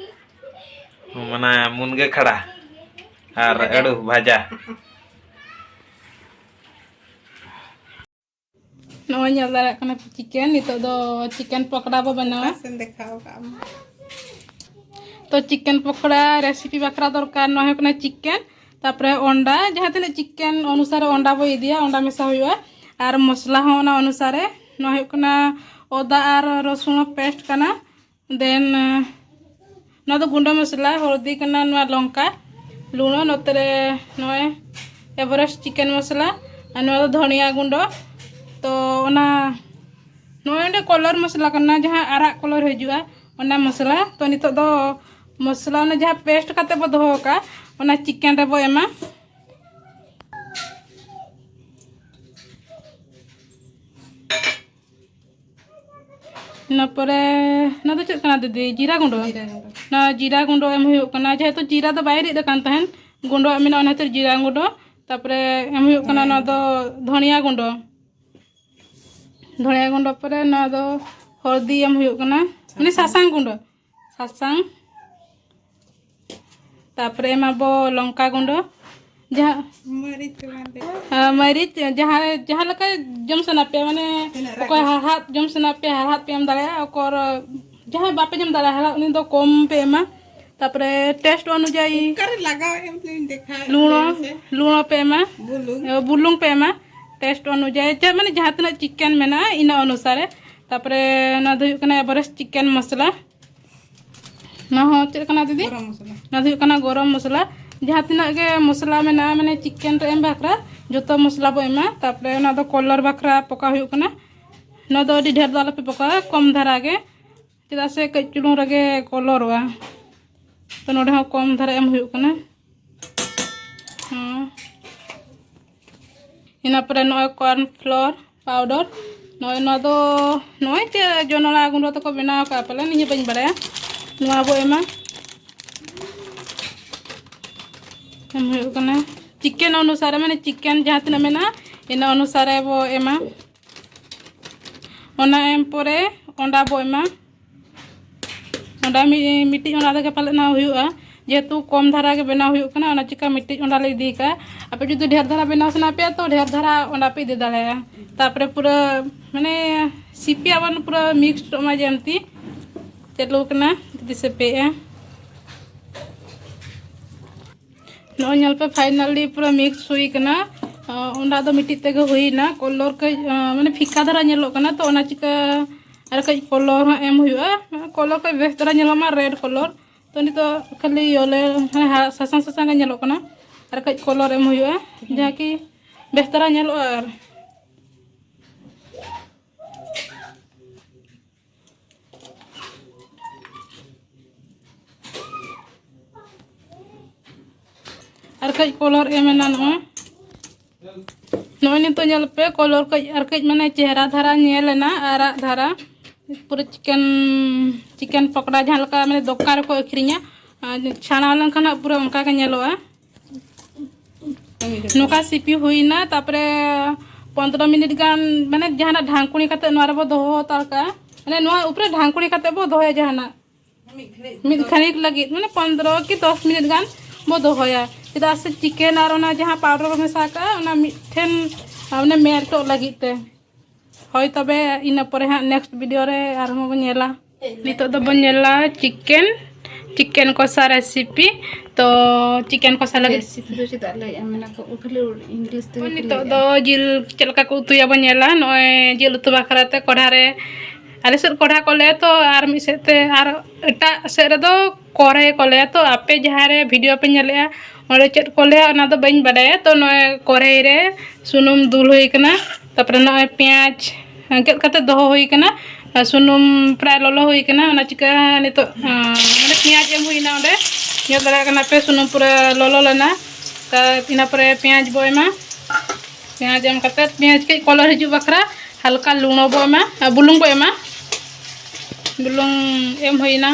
ᱢᱟᱱᱮ ᱢᱩᱱᱜᱟᱹ ᱠᱷᱟᱲᱟ ᱟᱨ ᱵᱷᱟᱡᱟ᱾ ᱟᱹᱲᱩ ᱵᱷᱟᱡᱟ᱾ ᱱᱚᱜᱼᱚᱭ ᱧᱮᱞ ᱫᱟᱲᱮᱭᱟᱜ ᱠᱟᱱᱟ ᱯᱮ ᱪᱤᱠᱮᱱ᱾ ᱱᱤᱛᱚᱜ ᱫᱚ ᱪᱤᱠᱮᱱ ᱯᱚᱠᱚᱲᱟ ᱵᱚ ᱵᱮᱱᱟᱣᱟ᱾ ᱚᱠᱟ ᱥᱮᱱ ᱫᱮᱠᱷᱟᱣ ᱠᱟᱜ ᱢᱮ? ᱛᱚ ᱪᱤᱠᱮᱱ ᱯᱚᱠᱚᱲᱟ ᱨᱮᱥᱤᱯᱤ ᱵᱟᱠᱷᱨᱟ ᱫᱚᱨᱠᱟᱨ, ᱱᱚᱣᱟ ᱦᱩᱭᱩᱜ ᱠᱟᱱᱟ ᱪᱤᱠᱮᱱ, ᱛᱟᱨᱯᱚᱨᱮ ᱚᱱᱰᱟ, ᱡᱟᱦᱟᱸ ᱛᱤᱱᱟᱹᱜ ᱪᱤᱠᱮᱱ ᱚᱱᱩᱥᱟᱨᱮ ᱚᱱᱰᱟ ᱵᱚ ᱤᱫᱤᱭᱟ, ᱚᱱᱰᱟ ᱢᱮᱥᱟ ᱦᱩᱭᱩᱜᱼᱟ᱾ ᱟᱨ ᱢᱚᱥᱞᱟ ᱦᱚᱸ ᱚᱱᱟ ᱚᱱᱩᱥᱟᱨᱮ, ᱱᱚᱣᱟ ᱦᱩᱭᱩᱜ ᱠᱟᱱᱟ ᱚᱫᱟ ᱟᱨ ᱨᱚᱥᱩᱱ ᱯᱮᱥᱴ ᱠᱟᱱᱟ᱾ ᱫᱮᱱ ᱱᱚᱣᱟ ᱫᱚ ᱜᱩᱸᱰᱟᱹ ᱢᱚᱥᱞᱟ, ᱦᱚᱞᱫᱤ ᱠᱟᱱᱟ, ᱱᱚᱣᱟ ᱞᱚᱝᱠᱟ, ᱞᱩᱬᱚ, ᱱᱚᱛᱮ ᱨᱮ ᱱᱚᱜᱼᱚᱭ ᱮᱵᱷᱟᱨᱮᱥᱴ ᱪᱤᱠᱮᱱ ᱢᱚᱥᱞᱟ, ᱟᱨ ᱱᱚᱣᱟ ᱫᱚ ᱫᱷᱚᱱᱤᱭᱟ ᱜᱩᱸᱰᱟᱹ᱾ ᱛᱚ ᱚᱱᱟ ᱱᱚᱜᱼᱚᱭ ᱚᱸᱰᱮ ᱠᱚᱞᱚᱨ ᱢᱚᱥᱞᱟ ᱠᱟᱱᱟ, ᱡᱟᱦᱟᱸ ᱟᱨᱟᱜ ᱠᱚᱞᱚᱨ ᱦᱤᱡᱩᱜᱼᱟ, ᱚᱱᱟ ᱢᱚᱥᱞᱟ᱾ ᱛᱚ ᱱᱤᱛᱚᱜ ᱫᱚ ᱢᱚᱥᱞᱟ ᱚᱱᱟ ᱡᱟᱦᱟᱸ ᱯᱮᱥᱴ ᱠᱟᱛᱮ ᱵᱚ ᱫᱚᱦᱚ ᱟᱠᱟᱫ, ᱚᱱᱟ ᱪᱤᱠᱮᱱ ᱨᱮᱵᱚ ᱮᱢᱟ᱾ ᱤᱱᱟᱹ ᱯᱚᱨᱮ ᱱᱚᱣᱟ ᱫᱚ ᱪᱮᱫ ᱠᱟᱱᱟ ᱫᱤᱫᱤ? ᱡᱤᱨᱟ ᱜᱩᱸᱰᱟᱹ᱾ ᱡᱤᱨᱟ ᱜᱩᱸᱰᱟᱹ᱾ ᱱᱚᱣᱟ ᱡᱤᱨᱟ ᱜᱩᱸᱰᱟᱹ ᱮᱢ ᱦᱩᱭᱩᱜ ᱠᱟᱱᱟ, ᱡᱮᱦᱮᱛᱩ ᱡᱤᱨᱟ ᱫᱚ ᱵᱟᱭ ᱨᱤᱫ ᱟᱠᱟᱱ ᱛᱟᱦᱮᱱ, ᱜᱩᱸᱰᱟᱹ ᱢᱮᱱᱟᱜᱼᱟ, ᱚᱱᱟ ᱠᱷᱟᱹᱛᱤᱨ ᱡᱤᱨᱟ ᱜᱩᱸᱰᱟᱹ᱾ ᱛᱟᱨᱯᱚᱨᱮ ᱮᱢ ᱦᱩᱭᱩᱜ ᱠᱟᱱᱟ ᱱᱚᱣᱟ ᱫᱚ ᱫᱷᱚᱱᱤᱭᱟ ᱜᱩᱸᱰᱟᱹ᱾ ᱫᱷᱚᱱᱤᱭᱟ ᱜᱩᱸᱰᱟᱹ ᱯᱚᱨᱮ ᱱᱚᱣᱟ ᱫᱚ ᱦᱚᱞᱫᱤ ᱮᱢ ᱦᱩᱭᱩᱜ ᱠᱟᱱᱟ, ᱢᱟᱱᱮ ᱥᱟᱥᱟᱝ ᱜᱩᱸᱰᱟᱹ, ᱥᱟᱥᱟᱝ᱾ ᱛᱟᱨᱯᱚᱨᱮ ᱮᱢᱟᱵᱚ ᱞᱚᱝᱠᱟ ᱜᱩᱸᱰᱟᱹ, ᱡᱟᱦᱟᱸ ᱢᱟᱹᱨᱤᱪ ᱠᱚ ᱵᱟᱝ ᱛᱮ? ᱦᱮᱸ, ᱢᱟᱹᱨᱤᱪ ᱡᱟᱦᱟᱸ, ᱡᱟᱦᱟᱸ ᱞᱮᱠᱟ ᱡᱚᱢ ᱥᱟᱱᱟ ᱯᱮᱭᱟ, ᱢᱟᱱᱮ ᱛᱤᱱᱟᱹᱜ ᱨᱟᱜ ᱚᱠᱚᱭ ᱠᱟᱱᱟ? ᱦᱟᱲᱦᱟᱫ ᱡᱚᱢ ᱥᱟᱱᱟ ᱯᱮᱭᱟ, ᱦᱟᱲᱦᱟᱫ ᱯᱮ ᱮᱢ ᱫᱟᱲᱮᱭᱟᱜᱼᱟ᱾ ᱚᱠᱚᱭ ᱡᱟᱦᱟᱸᱭ ᱵᱟᱯᱮ ᱡᱚᱢ ᱫᱟᱲᱮᱭᱟᱜᱼᱟ ᱦᱟᱲᱦᱟᱫ, ᱩᱱᱤ ᱫᱚ ᱠᱚᱢ ᱯᱮ ᱮᱢᱟ᱾ ᱛᱟᱨᱯᱚᱨᱮ ᱴᱮᱥᱴ ᱚᱱᱩᱡᱟᱭᱤ ᱚᱠᱟᱨᱮ ᱞᱟᱜᱟᱣ ᱮᱢ ᱛᱮᱧ ᱫᱮᱠᱷᱟᱣ ᱞᱩᱬᱚ, ᱞᱟᱹᱭ ᱢᱮᱥᱮ᱾ ᱞᱩᱬᱚ ᱯᱮ ᱮᱢᱟ, ᱵᱩᱞᱩᱝ᱾ ᱵᱩᱞᱩᱝ ᱯᱮ ᱮᱢᱟ ᱴᱮᱥᱴ ᱚᱱᱩᱡᱟᱭᱤ, ᱪᱮ ᱢᱟᱱᱮ ᱡᱟᱦᱟᱸ ᱛᱤᱱᱟᱹᱜ ᱪᱤᱠᱮᱱ ᱢᱮᱱᱟᱜᱼᱟ ᱤᱱᱟᱹ ᱚᱱᱩᱥᱟᱨᱮ᱾ ᱛᱟᱨᱯᱚᱨᱮ ᱚᱱᱟ ᱫᱚ ᱦᱩᱭᱩᱜ ᱠᱟᱱᱟ ᱮᱵᱷᱟᱨᱮᱥᱴ ᱪᱤᱠᱮᱱ ᱢᱚᱥᱞᱟ᱾ ᱱᱚᱣᱟ ᱦᱚᱸ ᱪᱮᱫ ᱠᱟᱱᱟ ᱫᱤᱫᱤ? ᱜᱚᱨᱚᱢ ᱢᱚᱥᱞᱟ᱾ ᱱᱚᱣᱟ ᱫᱚ ᱦᱩᱭᱩᱜ ᱠᱟᱱᱟ ᱜᱚᱨᱚᱢ ᱢᱚᱥᱞᱟ᱾ ᱡᱟᱦᱟᱸ ᱛᱤᱱᱟᱹᱜ ᱜᱮ ᱢᱚᱥᱞᱟ ᱢᱮᱱᱟᱜᱼᱟ, ᱢᱟᱱᱮ ᱪᱤᱠᱮᱱ ᱨᱮ ᱮᱢ ᱵᱟᱠᱷᱨᱟ, ᱡᱚᱛᱚ ᱢᱚᱥᱞᱟ ᱵᱚ ᱮᱢᱟ᱾ ᱛᱟᱨᱯᱚᱨᱮ ᱚᱱᱟ ᱫᱚ ᱠᱚᱞᱚᱨ ᱵᱟᱠᱷᱨᱟ ᱯᱚᱠᱟ ᱦᱩᱭᱩᱜ ᱠᱟᱱᱟ᱾ ᱱᱚᱣᱟ ᱫᱚ ᱟᱹᱰᱤ ᱰᱷᱮᱨ ᱫᱚ ᱟᱞᱚᱯᱮ ᱯᱚᱠᱟᱣᱟ, ᱠᱚᱢ ᱫᱷᱟᱨᱟ ᱜᱮ, ᱪᱮᱫᱟᱜ ᱥᱮ ᱠᱟᱹᱡ ᱪᱩᱞᱩᱝ ᱨᱮᱜᱮ ᱠᱚᱞᱚᱨᱚᱜᱼᱟ᱾ ᱛᱚ ᱱᱚᱰᱮ ᱦᱚᱸ ᱠᱚᱢ ᱫᱷᱟᱨᱟ ᱮᱢ ᱦᱩᱭᱩᱜ ᱠᱟᱱᱟ᱾ ᱦᱮᱸ᱾ ᱤᱱᱟᱹ ᱯᱚᱨᱮ ᱱᱚᱜᱼᱚᱭ corn flour powder, ᱱᱚᱜᱼᱚᱭ ᱱᱚᱣᱟ ᱫᱚ, ᱱᱚᱜᱼᱚᱭ ᱪᱮᱫ ᱡᱚᱱᱚᱲᱟ ᱜᱩᱸᱰᱟᱹ ᱛᱮᱠᱚ ᱵᱮᱱᱟᱣ ᱠᱟᱜᱼᱟ ᱯᱟᱞᱮᱱ, ᱤᱧ ᱦᱚᱸ ᱵᱟᱹᱧ ᱵᱟᱲᱟᱭᱟ᱾ ᱱᱚᱣᱟ ᱵᱚ ᱮᱢᱟ᱾ ᱮᱢ ᱦᱩᱭᱩᱜ ᱠᱟᱱᱟ ᱪᱤᱠᱮᱱ ᱚᱱᱩᱥᱟᱨᱮ, ᱢᱟᱱᱮ ᱪᱤᱠᱮᱱ ᱡᱟᱦᱟᱸ ᱛᱤᱱᱟᱹᱜ ᱢᱮᱱᱟᱜᱼᱟ, ᱤᱱᱟᱹ ᱚᱱᱩᱥᱟᱨᱮ ᱵᱚ ᱮᱢᱟ᱾ ᱚᱱᱟ ᱮᱢ ᱯᱚᱨᱮ ᱚᱸᱰᱟ ᱵᱚ ᱮᱢᱟ᱾ ᱚᱸᱰᱟ ᱢᱤ-, ᱢᱤᱫᱴᱤᱡ ᱚᱸᱰᱟ ᱛᱮᱜᱮ ᱯᱟᱞᱮᱫ ᱱᱚᱣᱟ ᱦᱩᱭᱩᱜᱼᱟ, ᱡᱮᱦᱮᱛᱩ ᱠᱚᱢ ᱫᱷᱟᱨᱟ ᱜᱮ ᱵᱮᱱᱟᱣ ᱦᱩᱭᱩᱜ ᱠᱟᱱᱟ, ᱚᱱᱟ ᱪᱤᱠᱟ ᱢᱤᱫᱴᱤᱡ ᱚᱸᱰᱟ ᱞᱮ ᱤᱫᱤ ᱠᱟᱜᱼᱟ᱾ ᱟᱯᱮ ᱡᱩᱫᱤ ᱰᱷᱮᱨ ᱫᱷᱟᱨᱟ ᱵᱮᱱᱟᱣ ᱥᱟᱱᱟ ᱯᱮᱭᱟ, ᱛᱚ ᱰᱷᱮᱨ ᱫᱷᱟᱨᱟ ᱚᱸᱰᱟ ᱯᱮ ᱤᱫᱤ ᱫᱟᱲᱮᱭᱟᱜᱼᱟ᱾ ᱛᱟᱨᱯᱚᱨᱮ ᱯᱩᱨᱟᱹ ᱢᱟᱱᱮ ᱥᱤᱯᱤ ᱟᱵᱚᱱ, ᱯᱩᱨᱟᱹ ᱢᱤᱠᱥᱰᱚᱜ ᱢᱟ, ᱡᱮᱢᱛᱤ ᱪᱟᱹᱞᱩ ᱠᱟᱱᱟ, ᱡᱩᱫᱤ ᱥᱟᱯᱮᱜᱼᱟ᱾ ᱱᱚᱜᱼᱚᱭ ᱧᱮᱞ ᱯᱮ, finally ᱯᱩᱨᱟᱹ mix ᱦᱩᱭ ᱠᱟᱱᱟ᱾ ᱚᱸᱰᱮ ᱫᱚ ᱢᱤᱫᱴᱤᱡ ᱛᱮᱜᱮ ᱦᱩᱭᱱᱟ᱾ Color ᱠᱟᱹᱡ ᱢᱟᱱᱮ ᱯᱷᱤᱠᱟ ᱫᱷᱟᱨᱟ ᱧᱮᱞᱚᱜ ᱠᱟᱱᱟ, ᱛᱚ ᱚᱱᱟ ᱪᱤᱠᱟᱹ ᱟᱨ ᱠᱟᱹᱡ color ᱦᱚᱸ ᱮᱢ ᱦᱩᱭᱩᱜᱼᱟ᱾ Color ᱠᱟᱹᱡ ᱵᱮᱥ ᱫᱷᱟᱨᱟ ᱧᱮᱞᱚᱜ ᱢᱟ, red color᱾ ᱛᱚ ᱱᱤᱛᱚᱜ ᱠᱷᱟᱹᱞᱤ ᱤᱭᱟᱹ ᱞᱮ, ᱦᱮᱸ, ᱥᱟᱥᱟᱝ ᱥᱟᱥᱟᱝ ᱜᱮ ᱧᱮᱞᱚᱜ ᱠᱟᱱᱟ, ᱟᱨ ᱠᱟᱹᱡ color ᱮᱢ ᱦᱩᱭᱩᱜᱼᱟ, ᱡᱟᱦᱟᱸ ᱠᱤ ᱵᱮᱥ ᱫᱷᱟᱨᱟ ᱧᱮᱞᱚᱜᱼᱟ᱾ ᱟᱨ ᱟᱨ ᱠᱟᱹᱡ color ᱮᱢ ᱮᱱᱟ᱾ ᱱᱚᱜᱼᱚᱭ, ᱱᱚᱜᱼᱚᱭ ᱱᱤᱛᱚᱜ ᱧᱮᱞ ᱯᱮ, color ᱠᱟᱹᱡ ᱟᱨ ᱠᱟᱹᱡ ᱢᱟᱱᱮ ᱪᱮᱦᱨᱟ ᱫᱷᱟᱨᱟ ᱧᱮᱞ ᱮᱱᱟ, ᱟᱨᱟᱜ ᱫᱷᱟᱨᱟ᱾ ᱯᱩᱨᱟᱹ chicken, chicken ᱯᱚᱠᱚᱲᱟ ᱡᱟᱦᱟᱸ ᱞᱮᱠᱟ ᱢᱟᱱᱮ ᱫᱚᱠᱟᱱ ᱨᱮᱠᱚ ᱟᱹᱠᱷᱨᱤᱧᱟ, ᱟᱨ ᱪᱷᱟᱱᱟᱣ ᱞᱮᱱᱠᱷᱟᱱ ᱦᱟᱸᱜ ᱯᱩᱨᱟᱹ ᱚᱱᱠᱟ ᱜᱮ ᱧᱮᱞᱚᱜᱼᱟ᱾ ᱱᱚᱝᱠᱟ ᱥᱤᱯᱤ ᱦᱩᱭᱱᱟ, ᱛᱟᱨᱯᱚᱨᱮ ᱯᱚᱱᱫᱽᱨᱚ ᱢᱤᱱᱤᱴ ᱜᱟᱱ ᱢᱟᱱᱮ ᱡᱟᱦᱟᱱᱟᱜ ᱰᱷᱟᱝᱠᱩᱲᱤ ᱠᱟᱛᱮ ᱱᱚᱣᱟ ᱨᱮᱵᱚ ᱫᱚᱦᱚ ᱦᱟᱛᱟᱲ ᱠᱟᱜᱼᱟ᱾ ᱢᱟᱱᱮ ᱱᱚᱣᱟ ᱩᱯᱨᱮ ᱰᱷᱟᱝᱠᱩᱲᱤ ᱠᱟᱛᱮ ᱵᱚ ᱫᱚᱦᱚᱭᱟ ᱡᱟᱦᱟᱱᱟᱜ᱾ ᱢᱤᱫ ᱜᱷᱟᱹᱲᱤᱡ ᱢᱤᱫ ᱫᱚ᱾ ᱜᱷᱟᱹᱲᱤᱡ ᱞᱟᱹᱜᱤᱫ, ᱢᱟᱱᱮ ᱯᱚᱱᱫᱽᱨᱚ ᱠᱤ ᱫᱚᱥ ᱢᱤᱱᱤᱴ ᱜᱟᱱ ᱵᱚ ᱫᱚᱦᱚᱭᱟ, ᱪᱮᱫᱟᱜ ᱥᱮ chicken ᱟᱨ ᱚᱱᱟ ᱡᱟᱦᱟᱸ powder ᱵᱚ ᱢᱮᱥᱟ ᱠᱟᱜᱼᱟ, ᱚᱱᱟ ᱢᱤᱫᱴᱷᱮᱱ, ᱢᱟᱱᱮ, melt ᱚᱜ ᱞᱟᱹᱜᱤᱫ ᱛᱮ᱾ ᱦᱳᱭ, ᱛᱚᱵᱮ ᱤᱱᱟᱹ ᱯᱚᱨᱮ ᱦᱟᱸᱜ next video ᱨᱮ ᱟᱨᱦᱚᱸ ᱵᱚᱱ ᱧᱮᱞᱟ᱾ ᱱᱤᱛᱚᱜ ᱫᱚᱵᱚᱱ ᱧᱮᱞᱟ chicken, chicken ᱠᱚᱥᱟ recipe᱾ ᱛᱚ chicken ᱠᱚᱥᱟ ᱞᱟᱹᱜᱤᱫ ᱨᱮᱥᱤᱯᱤ ᱫᱚ ᱪᱮᱫᱟᱜ ᱞᱟᱹᱭᱮᱫᱼᱟ, ᱢᱮᱱᱟ ᱠᱚ ᱠᱷᱟᱹᱞᱤ ᱤᱝᱞᱤᱥ ᱛᱮᱜᱮ ᱠᱚ ᱱᱤᱛᱚᱜ ᱞᱟᱹᱭᱮᱫᱼᱟ᱾ ᱫᱚ ᱡᱤᱞ ᱪᱮᱫ ᱞᱮᱠᱟ ᱠᱚ ᱩᱛᱩᱭᱟ ᱵᱚᱱ ᱧᱮᱞᱟ᱾ ᱱᱚᱜᱼᱚᱭ ᱡᱤᱞ ᱩᱛᱩ ᱵᱟᱠᱷᱨᱟ ᱛᱮ ᱠᱚᱲᱦᱟ ᱨᱮ, ᱟᱞᱮ ᱥᱮᱫ ᱠᱚᱲᱦᱟ ᱠᱚ ᱞᱟᱹᱭᱟ ᱛᱚ, ᱟᱨ ᱢᱤᱫ ᱥᱮᱫ ᱛᱮ, ᱟᱨ ᱮᱴᱟᱜ ᱥᱮᱫ ᱨᱮᱫᱚ ᱠᱚᱨᱮ ᱠᱚ ᱞᱟᱹᱭᱟ᱾ ᱛᱚ ᱟᱯᱮ ᱡᱟᱦᱟᱸ ᱨᱮ video ᱯᱮ ᱧᱮᱞᱮᱫᱼᱟ, ᱚᱸᱰᱮ ᱪᱮᱫ ᱠᱚ ᱞᱟᱹᱭᱟ ᱚᱱᱟ ᱫᱚ ᱵᱟᱹᱧ ᱵᱟᱰᱟᱭᱟ᱾ ᱛᱚ ᱱᱚᱜᱼᱚᱭ ᱠᱚᱨᱮᱭ ᱨᱮ ᱥᱩᱱᱩᱢ ᱫᱩᱞ ᱦᱩᱭ ᱠᱟᱱᱟ, ᱛᱟᱨᱯᱚᱨᱮ ᱱᱚᱜᱼᱚᱭ ᱯᱮᱸᱭᱟᱡᱽ ᱜᱮᱫ ᱠᱟᱛᱮ ᱫᱚᱦᱚ ᱦᱩᱭ ᱠᱟᱱᱟ, ᱟᱨ ᱥᱩᱱᱩᱢ ᱯᱨᱟᱭ ᱞᱚᱞᱚ ᱦᱩᱭ ᱠᱟᱱᱟ᱾ ᱚᱱᱟ ᱪᱤᱠᱟᱹ ᱱᱤᱛᱚᱜ, ᱟᱸ, ᱢᱟᱱᱮ ᱯᱮᱸᱭᱟᱡᱽ ᱮᱢ ᱦᱩᱭᱱᱟ ᱚᱸᱰᱮ, ᱧᱮᱞ ᱫᱟᱲᱮᱭᱟᱜ ᱠᱟᱱᱟ ᱯᱮ ᱥᱩᱱᱩᱢ ᱯᱩᱨᱟᱹ ᱞᱚᱞᱚ ᱞᱮᱱᱟ᱾ ᱛᱟ-, ᱤᱱᱟᱹ ᱯᱚᱨᱮ ᱯᱮᱸᱭᱟᱡᱽ ᱵᱚ ᱮᱢᱟ᱾ ᱯᱮᱸᱭᱟᱡᱽ ᱮᱢ ᱠᱟᱛᱮ ᱯᱮᱸᱭᱟᱡᱽ ᱠᱟᱹᱡ ᱠᱚᱞᱚᱨ ᱦᱤᱡᱩᱜ ᱵᱟᱠᱷᱨᱟ ᱦᱟᱞᱠᱟ ᱞᱩᱬᱚ ᱵᱚ ᱮᱢᱟ, ᱟᱨ ᱵᱩᱞᱩᱝ ᱵᱚ ᱮᱢᱟ᱾ ᱵᱩᱞᱩᱝ ᱮᱢ ᱦᱩᱭᱱᱟ᱾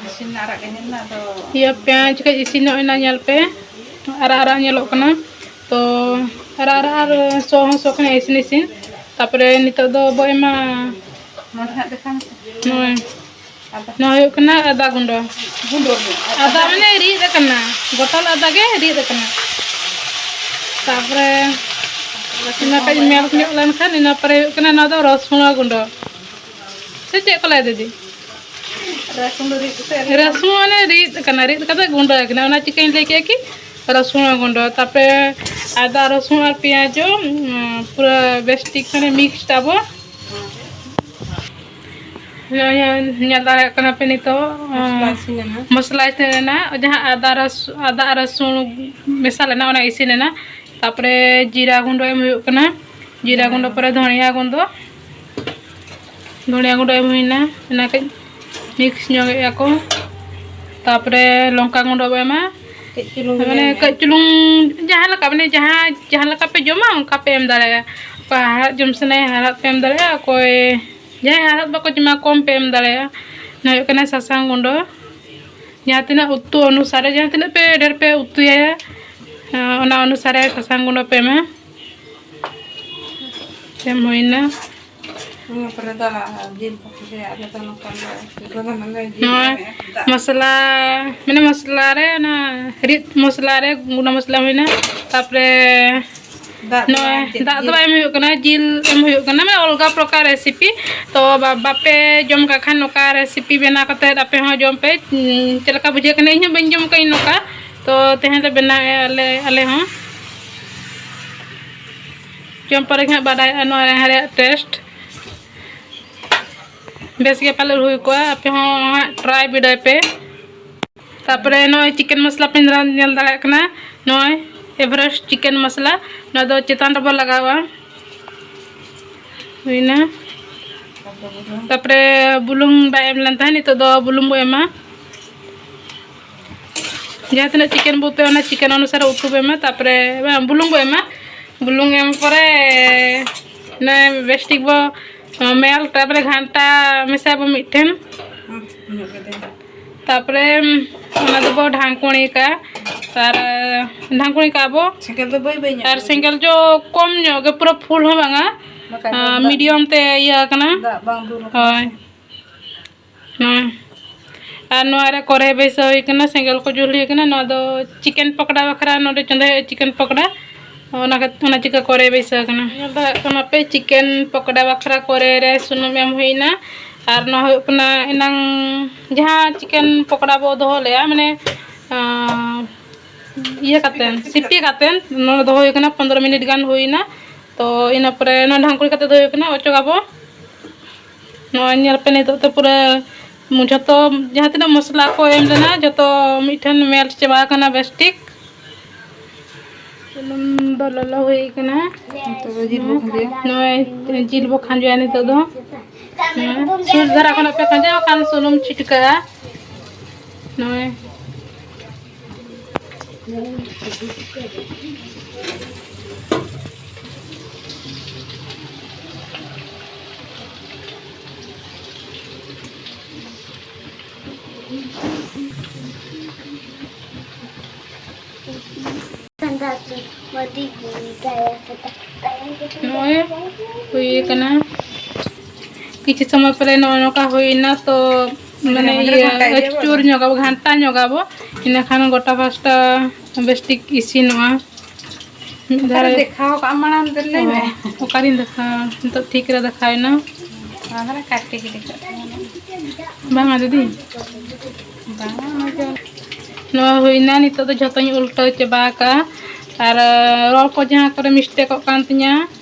ᱤᱥᱤᱱ ᱟᱨᱟᱜ ᱜᱮ ᱧᱮᱞ ᱢᱮ, ᱟᱫᱚ ᱤᱭᱟᱹ ᱯᱮᱸᱭᱟᱡᱽ ᱠᱟᱹᱡ ᱤᱥᱤᱱ ᱧᱚᱜ ᱮᱱᱟ, ᱧᱮᱞ ᱯᱮ, ᱟᱨᱟᱜ ᱟᱨᱟᱜ ᱧᱮᱞᱚᱜ ᱠᱟᱱᱟ᱾ ᱛᱚ ᱟᱨᱟᱜ ᱟᱨᱟᱜ ᱟᱨ ᱥᱚ ᱦᱚᱸ ᱥᱚ ᱠᱟᱱᱟ ᱤᱥᱤᱱ ᱤᱥᱤᱱ᱾ ᱛᱟᱨᱯᱚᱨᱮ ᱱᱤᱛᱚᱜ ᱫᱚ ᱵᱚ ᱮᱢᱟ ᱱᱚᱰᱮ ᱦᱟᱸᱜ ᱫᱮᱠᱷᱟᱣ ᱢᱮᱥᱮ᱾ ᱱᱚᱜᱼᱚᱭ ᱟᱫᱟ᱾ ᱱᱚᱣᱟ ᱦᱩᱭᱩᱜ ᱠᱟᱱᱟ ᱟᱫᱟ ᱜᱩᱸᱰᱟᱹ᱾ ᱜᱩᱸᱰᱟᱹ ᱜᱮ᱾ ᱟᱫᱟ ᱢᱟᱱᱮ ᱨᱤᱫ ᱟᱠᱟᱱᱟ, ᱜᱚᱴᱟᱞ ᱟᱫᱟ ᱜᱮ ᱨᱤᱫ ᱟᱠᱟᱱᱟ᱾ ᱛᱟᱨᱯᱚᱨᱮ ᱚᱱᱟ ᱠᱟᱹᱡ ᱢᱮᱞ ᱧᱚᱜ ᱞᱮᱱᱠᱷᱟᱱ ᱤᱱᱟᱹ ᱯᱚᱨᱮ ᱦᱩᱭᱩᱜ ᱠᱟᱱᱟ ᱱᱚᱣᱟ ᱫᱚ ᱨᱚᱥᱩᱱ ᱜᱩᱸᱰᱟᱹ᱾ ᱥᱮ ᱪᱮᱫ ᱠᱚ ᱞᱟᱹᱭᱟ ᱫᱤᱫᱤ? ᱨᱟᱹᱥᱩᱱ ᱫᱚ ᱨᱤᱫ ᱠᱟᱛᱮ ᱟᱨ ᱨᱟᱹᱥᱩᱱ ᱢᱟᱱᱮ ᱨᱤᱫ ᱟᱠᱟᱱᱟ, ᱨᱤᱫ ᱠᱟᱛᱮ ᱜᱩᱸᱰᱟᱹ ᱟᱠᱟᱱᱟ, ᱚᱱᱟ ᱪᱤᱠᱟᱹᱧ ᱞᱟᱹᱭ ᱠᱮᱫᱟ ᱠᱤ ᱨᱟᱹᱥᱩᱱ ᱜᱩᱸᱰᱟᱹ᱾ ᱛᱟᱯᱚᱨᱮ ᱟᱫᱟ ᱨᱟᱹᱥᱩᱱ ᱟᱨ ᱯᱮᱸᱭᱟᱡᱽ ᱦᱚᱸ, ᱩᱸ, ᱯᱩᱨᱟᱹ ᱵᱮᱥ ᱴᱷᱤᱠ ᱢᱟᱱᱮ ᱢᱤᱠᱥ ᱟᱵᱚ᱾ ᱱᱚᱜᱼᱚᱭ ᱧᱮᱞ ᱫᱟᱲᱮᱭᱟᱜ ᱠᱟᱱᱟ ᱯᱮ ᱱᱤᱛᱚᱜ, ᱢᱚᱥᱞᱟ ᱤᱥᱤᱱ ᱮᱱᱟ᱾ ᱢᱚᱥᱞᱟ ᱤᱥᱤᱱ ᱮᱱᱟ, ᱡᱟᱦᱟᱸ ᱟᱫᱟ ᱨᱟᱹᱥᱩ-, ᱟᱫᱟ ᱟᱨ ᱨᱟᱹᱥᱩᱱ ᱢᱮᱥᱟ ᱞᱮᱱᱟ, ᱚᱱᱟ ᱤᱥᱤᱱ ᱮᱱᱟ᱾ ᱛᱟᱯᱚᱨᱮ ᱡᱤᱨᱟ ᱜᱩᱸᱰᱟᱹ ᱮᱢ ᱦᱩᱭᱩᱜ ᱠᱟᱱᱟ, ᱡᱤᱨᱟ ᱜᱩᱸᱰᱟᱹ ᱯᱚᱨᱮ ᱫᱷᱚᱱᱤᱭᱟ ᱜᱩᱸᱰᱟᱹ, ᱫᱷᱚᱱᱤᱭᱟ ᱜᱩᱸᱰᱟᱹ ᱮᱢ ᱦᱩᱭᱱᱟ, ᱚᱱᱟ ᱠᱟᱹᱡ ᱢᱤᱠᱥ ᱧᱚᱜ ᱮᱫᱟ ᱠᱚ᱾ ᱛᱟᱯᱚᱨᱮ ᱞᱚᱝᱠᱟ ᱜᱩᱸᱰᱟᱹ ᱵᱚ ᱮᱢᱟ, ᱠᱟᱹᱡ ᱪᱩᱞᱩᱝ ᱢᱟᱱᱮ ᱵᱚᱱ ᱮᱢᱟ᱾ ᱠᱟᱹᱡ ᱪᱩᱞᱩᱝ ᱡᱟᱦᱟᱸ ᱞᱮᱠᱟ, ᱢᱟᱱᱮ ᱡᱟᱦᱟᱸ, ᱡᱟᱦᱟᱸ ᱞᱮᱠᱟ ᱯᱮ ᱡᱚᱢᱟ ᱚᱱᱠᱟ ᱯᱮ ᱮᱢ ᱫᱟᱲᱮᱭᱟᱜᱼᱟ᱾ ᱚᱠᱟ ᱦᱟᱲᱦᱟᱫ ᱡᱚᱢ ᱥᱟᱱᱟᱭᱟ ᱦᱟᱲᱦᱟᱫ ᱯᱮ ᱮᱢ ᱫᱟᱲᱮᱭᱟᱜᱼᱟ, ᱚᱠᱚᱭ ᱡᱟᱦᱟᱸᱭ ᱦᱟᱲᱦᱟᱫ ᱵᱟᱠᱚ ᱡᱚᱢᱟ ᱠᱚᱢ ᱯᱮ ᱮᱢ ᱫᱟᱲᱮᱭᱟᱜᱼᱟ᱾ ᱱᱚᱣᱟ ᱦᱩᱭᱩᱜ ᱠᱟᱱᱟ ᱥᱟᱥᱟᱝ ᱜᱩᱸᱰᱟᱹ, ᱡᱟᱦᱟᱸ ᱛᱤᱱᱟᱹᱜ ᱩᱛᱩ ᱚᱱᱩᱥᱟᱨᱮ, ᱡᱟᱦᱟᱸ ᱛᱤᱱᱟᱹᱜ ᱯᱮ ᱰᱷᱮᱨ ᱯᱮ ᱩᱛᱩᱭᱟ, ᱚᱱᱟ ᱚᱱᱩᱥᱟᱨᱮ ᱥᱟᱥᱟᱝ ᱜᱩᱸᱰᱟᱹ ᱯᱮ ᱮᱢᱟ᱾ ᱮᱢ ᱦᱩᱭᱱᱟ᱾ ᱱᱤᱭᱟᱹ ᱯᱚᱨᱮ ᱫᱚ ᱡᱤᱞ ᱠᱚ ᱯᱤᱴᱷᱟᱹᱭᱟ᱾ ᱟᱞᱮ ᱫᱚ ᱱᱚᱝᱠᱟ ᱞᱮ ᱯᱤᱴᱷᱟᱹ ᱫᱚ ᱱᱚᱰᱮ ᱡᱤᱞ ᱱᱚᱣᱟ ᱮᱢ ᱮᱢ ᱫᱟᱜ᱾ ᱢᱚᱥᱞᱟ, ᱢᱟᱱᱮ ᱢᱚᱥᱞᱟ ᱨᱮ ᱚᱱᱟ ᱨᱤᱫ ᱢᱚᱥᱞᱟ ᱨᱮ ᱜᱩᱸᱰᱟᱹ ᱢᱚᱥᱞᱟ ᱦᱩᱭᱱᱟ᱾ ᱛᱟᱯᱚᱨᱮ ᱫᱟᱜ ᱫᱚ ᱱᱚᱜᱼᱚᱭ ᱵᱟᱝ, ᱪᱮᱫ ᱫᱟᱜ ᱫᱚ ᱡᱤᱞ? ᱵᱟᱭ ᱮᱢ ᱦᱩᱭᱩᱜ ᱠᱟᱱᱟ, ᱡᱤᱞ ᱮᱢ ᱦᱩᱭᱩᱜ ᱠᱟᱱᱟ, ᱢᱟᱱᱮ ᱚᱞᱜᱟ ᱯᱨᱚᱠᱟᱨ ᱨᱮᱥᱤᱯᱤ᱾ ᱛᱚ ᱵᱟ-, ᱵᱟᱯᱮ ᱡᱚᱢ ᱠᱟᱜ ᱠᱷᱟᱱ ᱱᱚᱝᱠᱟ ᱨᱮᱥᱤᱯᱤ ᱵᱮᱱᱟᱣ ᱠᱟᱛᱮᱫ ᱟᱯᱮ ᱦᱚᱸ ᱡᱚᱢ ᱯᱮ᱾ ᱩᱸ, ᱪᱮᱫ ᱞᱮᱠᱟ ᱵᱩᱡᱷᱟᱹᱜ ᱠᱟᱱᱟ, ᱤᱧ ᱦᱚᱸ ᱵᱟᱹᱧ ᱡᱚᱢ ᱠᱟᱜᱼᱟ ᱱᱚᱝᱠᱟ᱾ ᱛᱚ ᱛᱮᱦᱮᱧ ᱞᱮ ᱵᱮᱱᱟᱣᱮᱫᱼᱟ ᱟᱞᱮ, ᱟᱞᱮ ᱦᱚᱸ᱾ ᱡᱚᱢ ᱯᱚᱨᱮ ᱜᱮ ᱦᱟᱸᱜ ᱵᱟᱰᱟᱭᱚᱜᱼᱟ ᱱᱚᱣᱟ ᱨᱮᱭᱟᱜ ᱴᱮᱥᱴ᱾ ᱵᱮᱥ ᱜᱮ ᱯᱟᱞᱮ ᱦᱩᱭ ᱠᱚᱜᱼᱟ, ᱟᱯᱮ ᱦᱚᱸ ᱦᱟᱸᱜ ᱴᱨᱟᱭ ᱵᱤᱰᱟᱹᱣ ᱯᱮ᱾ ᱛᱟᱯᱚᱨᱮ ᱱᱚᱜᱼᱚᱭ ᱪᱤᱠᱮᱱ ᱢᱚᱥᱞᱟ ᱯᱮ ᱧᱮᱞ ᱫᱟᱲᱮᱭᱟᱜ ᱠᱟᱱᱟ, ᱱᱚᱜᱼᱚᱭ ᱮᱵᱷᱟᱨᱮᱥᱴ ᱪᱤᱠᱮᱱ ᱢᱚᱥᱞᱟ, ᱱᱚᱣᱟ ᱫᱚ ᱪᱮᱛᱟᱱ ᱨᱮᱵᱚ ᱞᱟᱜᱟᱣᱟ᱾ ᱦᱩᱭᱱᱟ᱾ ᱛᱟᱯᱚᱨᱮ ᱵᱩᱞᱩᱝ ᱵᱟᱭ ᱮᱢ ᱞᱮᱱ ᱛᱟᱦᱮᱸᱫ, ᱱᱤᱛᱚᱜ ᱫᱚ ᱵᱩᱞᱩᱝ ᱵᱚ ᱮᱢᱟ᱾ ᱡᱟᱦᱟᱸ ᱛᱤᱱᱟᱹᱜ ᱪᱤᱠᱮᱱ ᱵᱚ ᱩᱛᱩᱭᱟ, ᱚᱱᱟ ᱪᱤᱠᱮᱱ ᱚᱱᱩᱥᱟᱨᱮ ᱩᱛᱩ ᱵᱚ ᱮᱢᱟ, ᱛᱟᱯᱚᱨᱮ ᱵᱟᱝ, ᱵᱩᱞᱩᱝ ᱵᱚ ᱮᱢᱟ᱾ ᱵᱩᱞᱩᱝ ᱮᱢ ᱯᱚᱨᱮ ᱱᱚᱜᱼᱚᱭ ᱵᱮᱥ ᱴᱷᱤᱠ ᱵᱚ ᱢᱮᱞ, ᱛᱟᱯᱚᱨᱮ ᱜᱷᱟᱱᱴᱟ ᱢᱮᱥᱟᱭ ᱵᱚ ᱢᱤᱫ ᱴᱷᱮᱱ᱾ ᱦᱩᱸ, ᱧᱚᱜ ᱠᱟᱛᱮ᱾ ᱛᱟᱯᱚᱨᱮ ᱚᱱᱟ ᱫᱚᱵᱚ ᱰᱷᱟᱝᱠᱩᱲᱤ ᱠᱟᱜᱼᱟ, ᱟᱨ ᱰᱷᱟᱝᱠᱩᱲᱤ ᱠᱟᱜᱼᱟ ᱵᱚ᱾ ᱥᱮᱸᱜᱮᱞ ᱫᱚ ᱵᱟᱹᱭ ᱵᱟᱹᱭ ᱧᱚᱜ ᱟᱨ ᱠᱟᱜᱼᱟ᱾ ᱥᱮᱸᱜᱮᱞ ᱡᱚ ᱠᱚᱢ ᱧᱚᱜ ᱜᱮ, ᱯᱩᱨᱟᱹ ᱯᱷᱩᱞ ᱦᱚᱸ ᱵᱟᱝᱟ᱾ ᱵᱟᱠᱷᱟᱡ ᱫᱚ ᱟᱨ ᱫᱟᱜ, ᱢᱤᱰᱤᱭᱟᱢ ᱛᱮ ᱤᱭᱟᱹ ᱟᱠᱟᱱᱟ᱾ ᱫᱟᱜ ᱵᱟᱝ ᱫᱩᱞ ᱟᱠᱟᱱᱟ ᱦᱳᱭ᱾ ᱥᱮ᱾ ᱦᱮᱸ᱾ ᱟᱨ ᱱᱚᱣᱟ ᱨᱮ ᱠᱚᱨᱟᱭ ᱵᱟᱹᱭᱥᱟᱹᱣ ᱦᱩᱭ ᱠᱟᱱᱟ, ᱥᱮᱸᱜᱮᱞ ᱠᱚ ᱡᱩᱞ ᱦᱩᱭ ᱠᱟᱱᱟ᱾ ᱱᱚᱣᱟ ᱫᱚ ᱪᱤᱠᱮᱱ ᱯᱚᱠᱚᱲᱟ ᱵᱟᱠᱷᱨᱟ ᱱᱚᱰᱮ ᱪᱚᱸᱫᱟᱭ ᱦᱩᱭᱩᱜᱼᱟ, ᱪᱤᱠᱮᱱ ᱯᱚᱠᱚᱲᱟ᱾ ᱚᱱᱟ ᱠᱷᱟᱹᱛ-, ᱚᱱᱟ ᱪᱤᱠᱟᱹ ᱠᱚᱨᱟᱭ ᱵᱟᱹᱭᱥᱟᱹᱣ ᱠᱟᱱᱟ᱾ ᱧᱮᱞ ᱫᱟᱲᱮᱭᱟᱜ ᱠᱟᱱᱟ ᱯᱮ, ᱪᱤᱠᱮᱱ ᱯᱚᱠᱚᱲᱟ ᱵᱟᱠᱷᱨᱟ ᱠᱚᱨᱟᱭ ᱨᱮ ᱥᱩᱱᱩᱢ ᱮᱢ ᱦᱩᱭᱱᱟ᱾ ᱟᱨ ᱱᱚᱣᱟ ᱦᱩᱭᱩᱜ ᱠᱟᱱᱟ ᱮᱱᱟᱝ ᱡᱟᱦᱟᱸ ᱪᱤᱠᱮᱱ ᱯᱚᱠᱚᱲᱟ ᱵᱚ ᱫᱚᱦᱚ ᱞᱮᱜᱼᱟ, ᱢᱟᱱᱮ, ᱟᱸ, ᱤᱭᱟᱹ ᱠᱟᱛᱮᱱ, ᱥᱤᱯᱤ ᱠᱟᱛᱮᱱ, ᱱᱚᱣᱟ ᱫᱚᱦᱚ ᱦᱩᱭ ᱠᱟᱱᱟ, ᱯᱚᱱᱫᱽᱨᱚ ᱢᱤᱱᱤᱴ ᱜᱟᱱ ᱦᱩᱭᱱᱟ᱾ ᱛᱚ, ᱤᱱᱟᱹ ᱯᱚᱨᱮ ᱱᱚᱣᱟ ᱰᱷᱟᱝᱠᱩᱲᱤ ᱠᱟᱛᱮ ᱫᱚᱦᱚ ᱦᱩᱭ ᱠᱟᱱᱟ, ᱚᱪᱚᱜᱟᱵᱚ᱾ ᱱᱚᱜᱼᱚᱭ ᱧᱮᱞ ᱯᱮ, ᱱᱤᱛᱚᱜ ᱛᱮ ᱯᱩᱨᱟᱹ ᱡᱷᱚᱛᱚ ᱡᱟᱦᱟᱸ ᱛᱤᱱᱟᱹᱜ ᱢᱚᱥᱞᱟ ᱠᱚ ᱮᱢ ᱞᱮᱱᱟ, ᱡᱷᱚᱛᱚ ᱢᱤᱫᱴᱷᱮᱱ ᱢᱮᱞᱴ ᱪᱟᱵᱟ ᱟᱠᱟᱱᱟ ᱵᱮᱥ ᱴᱷᱤᱠ᱾ ᱥᱩᱱᱩᱢ ᱫᱚ ᱞᱚᱞᱚ ᱦᱩᱭ ᱠᱟᱱᱟ᱾ ᱱᱤᱛᱚᱜ ᱫᱚ ᱡᱤᱞ ᱵᱚ ᱠᱷᱟᱸᱡᱚᱭᱟ᱾ ᱱᱚᱜᱼᱚᱭ ᱡᱤᱞ ᱵᱚ ᱠᱷᱟᱸᱡᱚᱭᱟ ᱱᱤᱛᱚᱜ ᱫᱚ᱾ ᱦᱮᱸ, ᱥᱩᱨ ᱫᱷᱟᱨᱟ ᱠᱷᱚᱱᱟᱜ ᱯᱮ ᱠᱷᱟᱸᱡᱚᱭᱟ, ᱵᱟᱠᱷᱟᱱ ᱥᱩᱱᱩᱢ ᱪᱷᱤᱴᱠᱟᱹᱜᱼᱟ᱾ ᱱᱚᱜᱼᱚᱭ᱾ ᱱᱚᱜᱼᱚᱭ ᱦᱩᱭ ᱠᱟᱱᱟ᱾ ᱠᱤᱪᱷᱩ ᱥᱚᱢᱚᱭ ᱯᱚᱨᱮ ᱱᱚᱜᱼᱚᱭ ᱱᱚᱝᱠᱟ ᱦᱩᱭᱱᱟ, ᱛᱚ ᱢᱟᱱᱮ ᱢᱟᱡᱷᱮ ᱢᱟᱡᱷᱮ ᱤᱭᱟᱹ ᱜᱷᱟᱱᱴᱟᱭ ᱦᱩᱭᱩᱜᱼᱟ᱾ ᱟᱹᱪᱩᱨ ᱧᱚᱜᱟᱵᱚ, ᱜᱷᱟᱱᱴᱟ ᱧᱚᱜᱟᱵᱚ, ᱤᱱᱟᱹᱠᱷᱟᱱ ᱜᱚᱴᱟ ᱯᱟᱥᱴᱟ ᱵᱮᱥ ᱴᱷᱤᱠ ᱤᱥᱤᱱᱚᱜᱼᱟ᱾ ᱢᱤᱫ ᱚᱠᱟᱨᱮ ᱫᱷᱟᱨᱮ ᱫᱮᱠᱷᱟᱣ ᱠᱟᱜ ᱢᱟᱲᱟᱝ ᱛᱮ ᱞᱟᱹᱭ ᱢᱮ᱾ ᱚ, ᱚᱠᱟᱨᱤᱧ ᱫᱮᱠᱷᱟᱣᱟ? ᱱᱤᱛᱚᱜ ᱴᱷᱤᱠ ᱨᱮ ᱫᱮᱠᱷᱟᱣᱮᱱᱟ᱾ ᱚᱱᱟ ᱫᱷᱟᱨᱮ ᱠᱟᱴ ᱜᱤᱰᱤ ᱠᱟᱜ ᱛᱟᱵᱚᱱᱟ᱾ ᱵᱟᱝᱟ ᱫᱤᱫᱤ᱾ ᱵᱟᱝᱟ, ᱚᱱᱟ ᱫᱚ ᱱᱚᱣᱟ ᱦᱩᱭᱱᱟ, ᱱᱤᱛᱚᱜ ᱫᱚ ᱡᱷᱚᱛᱚᱧ ᱩᱞᱴᱟᱹᱣ ᱪᱟᱵᱟ ᱟᱠᱟᱜᱼᱟ᱾ ᱟᱨ, ᱨᱚᱲ ᱠᱚ ᱡᱟᱦᱟᱸ ᱠᱚᱨᱮ ᱢᱤᱥᱴᱮᱠᱚᱜ ᱠᱟᱱ ᱛᱤᱧᱟᱹ,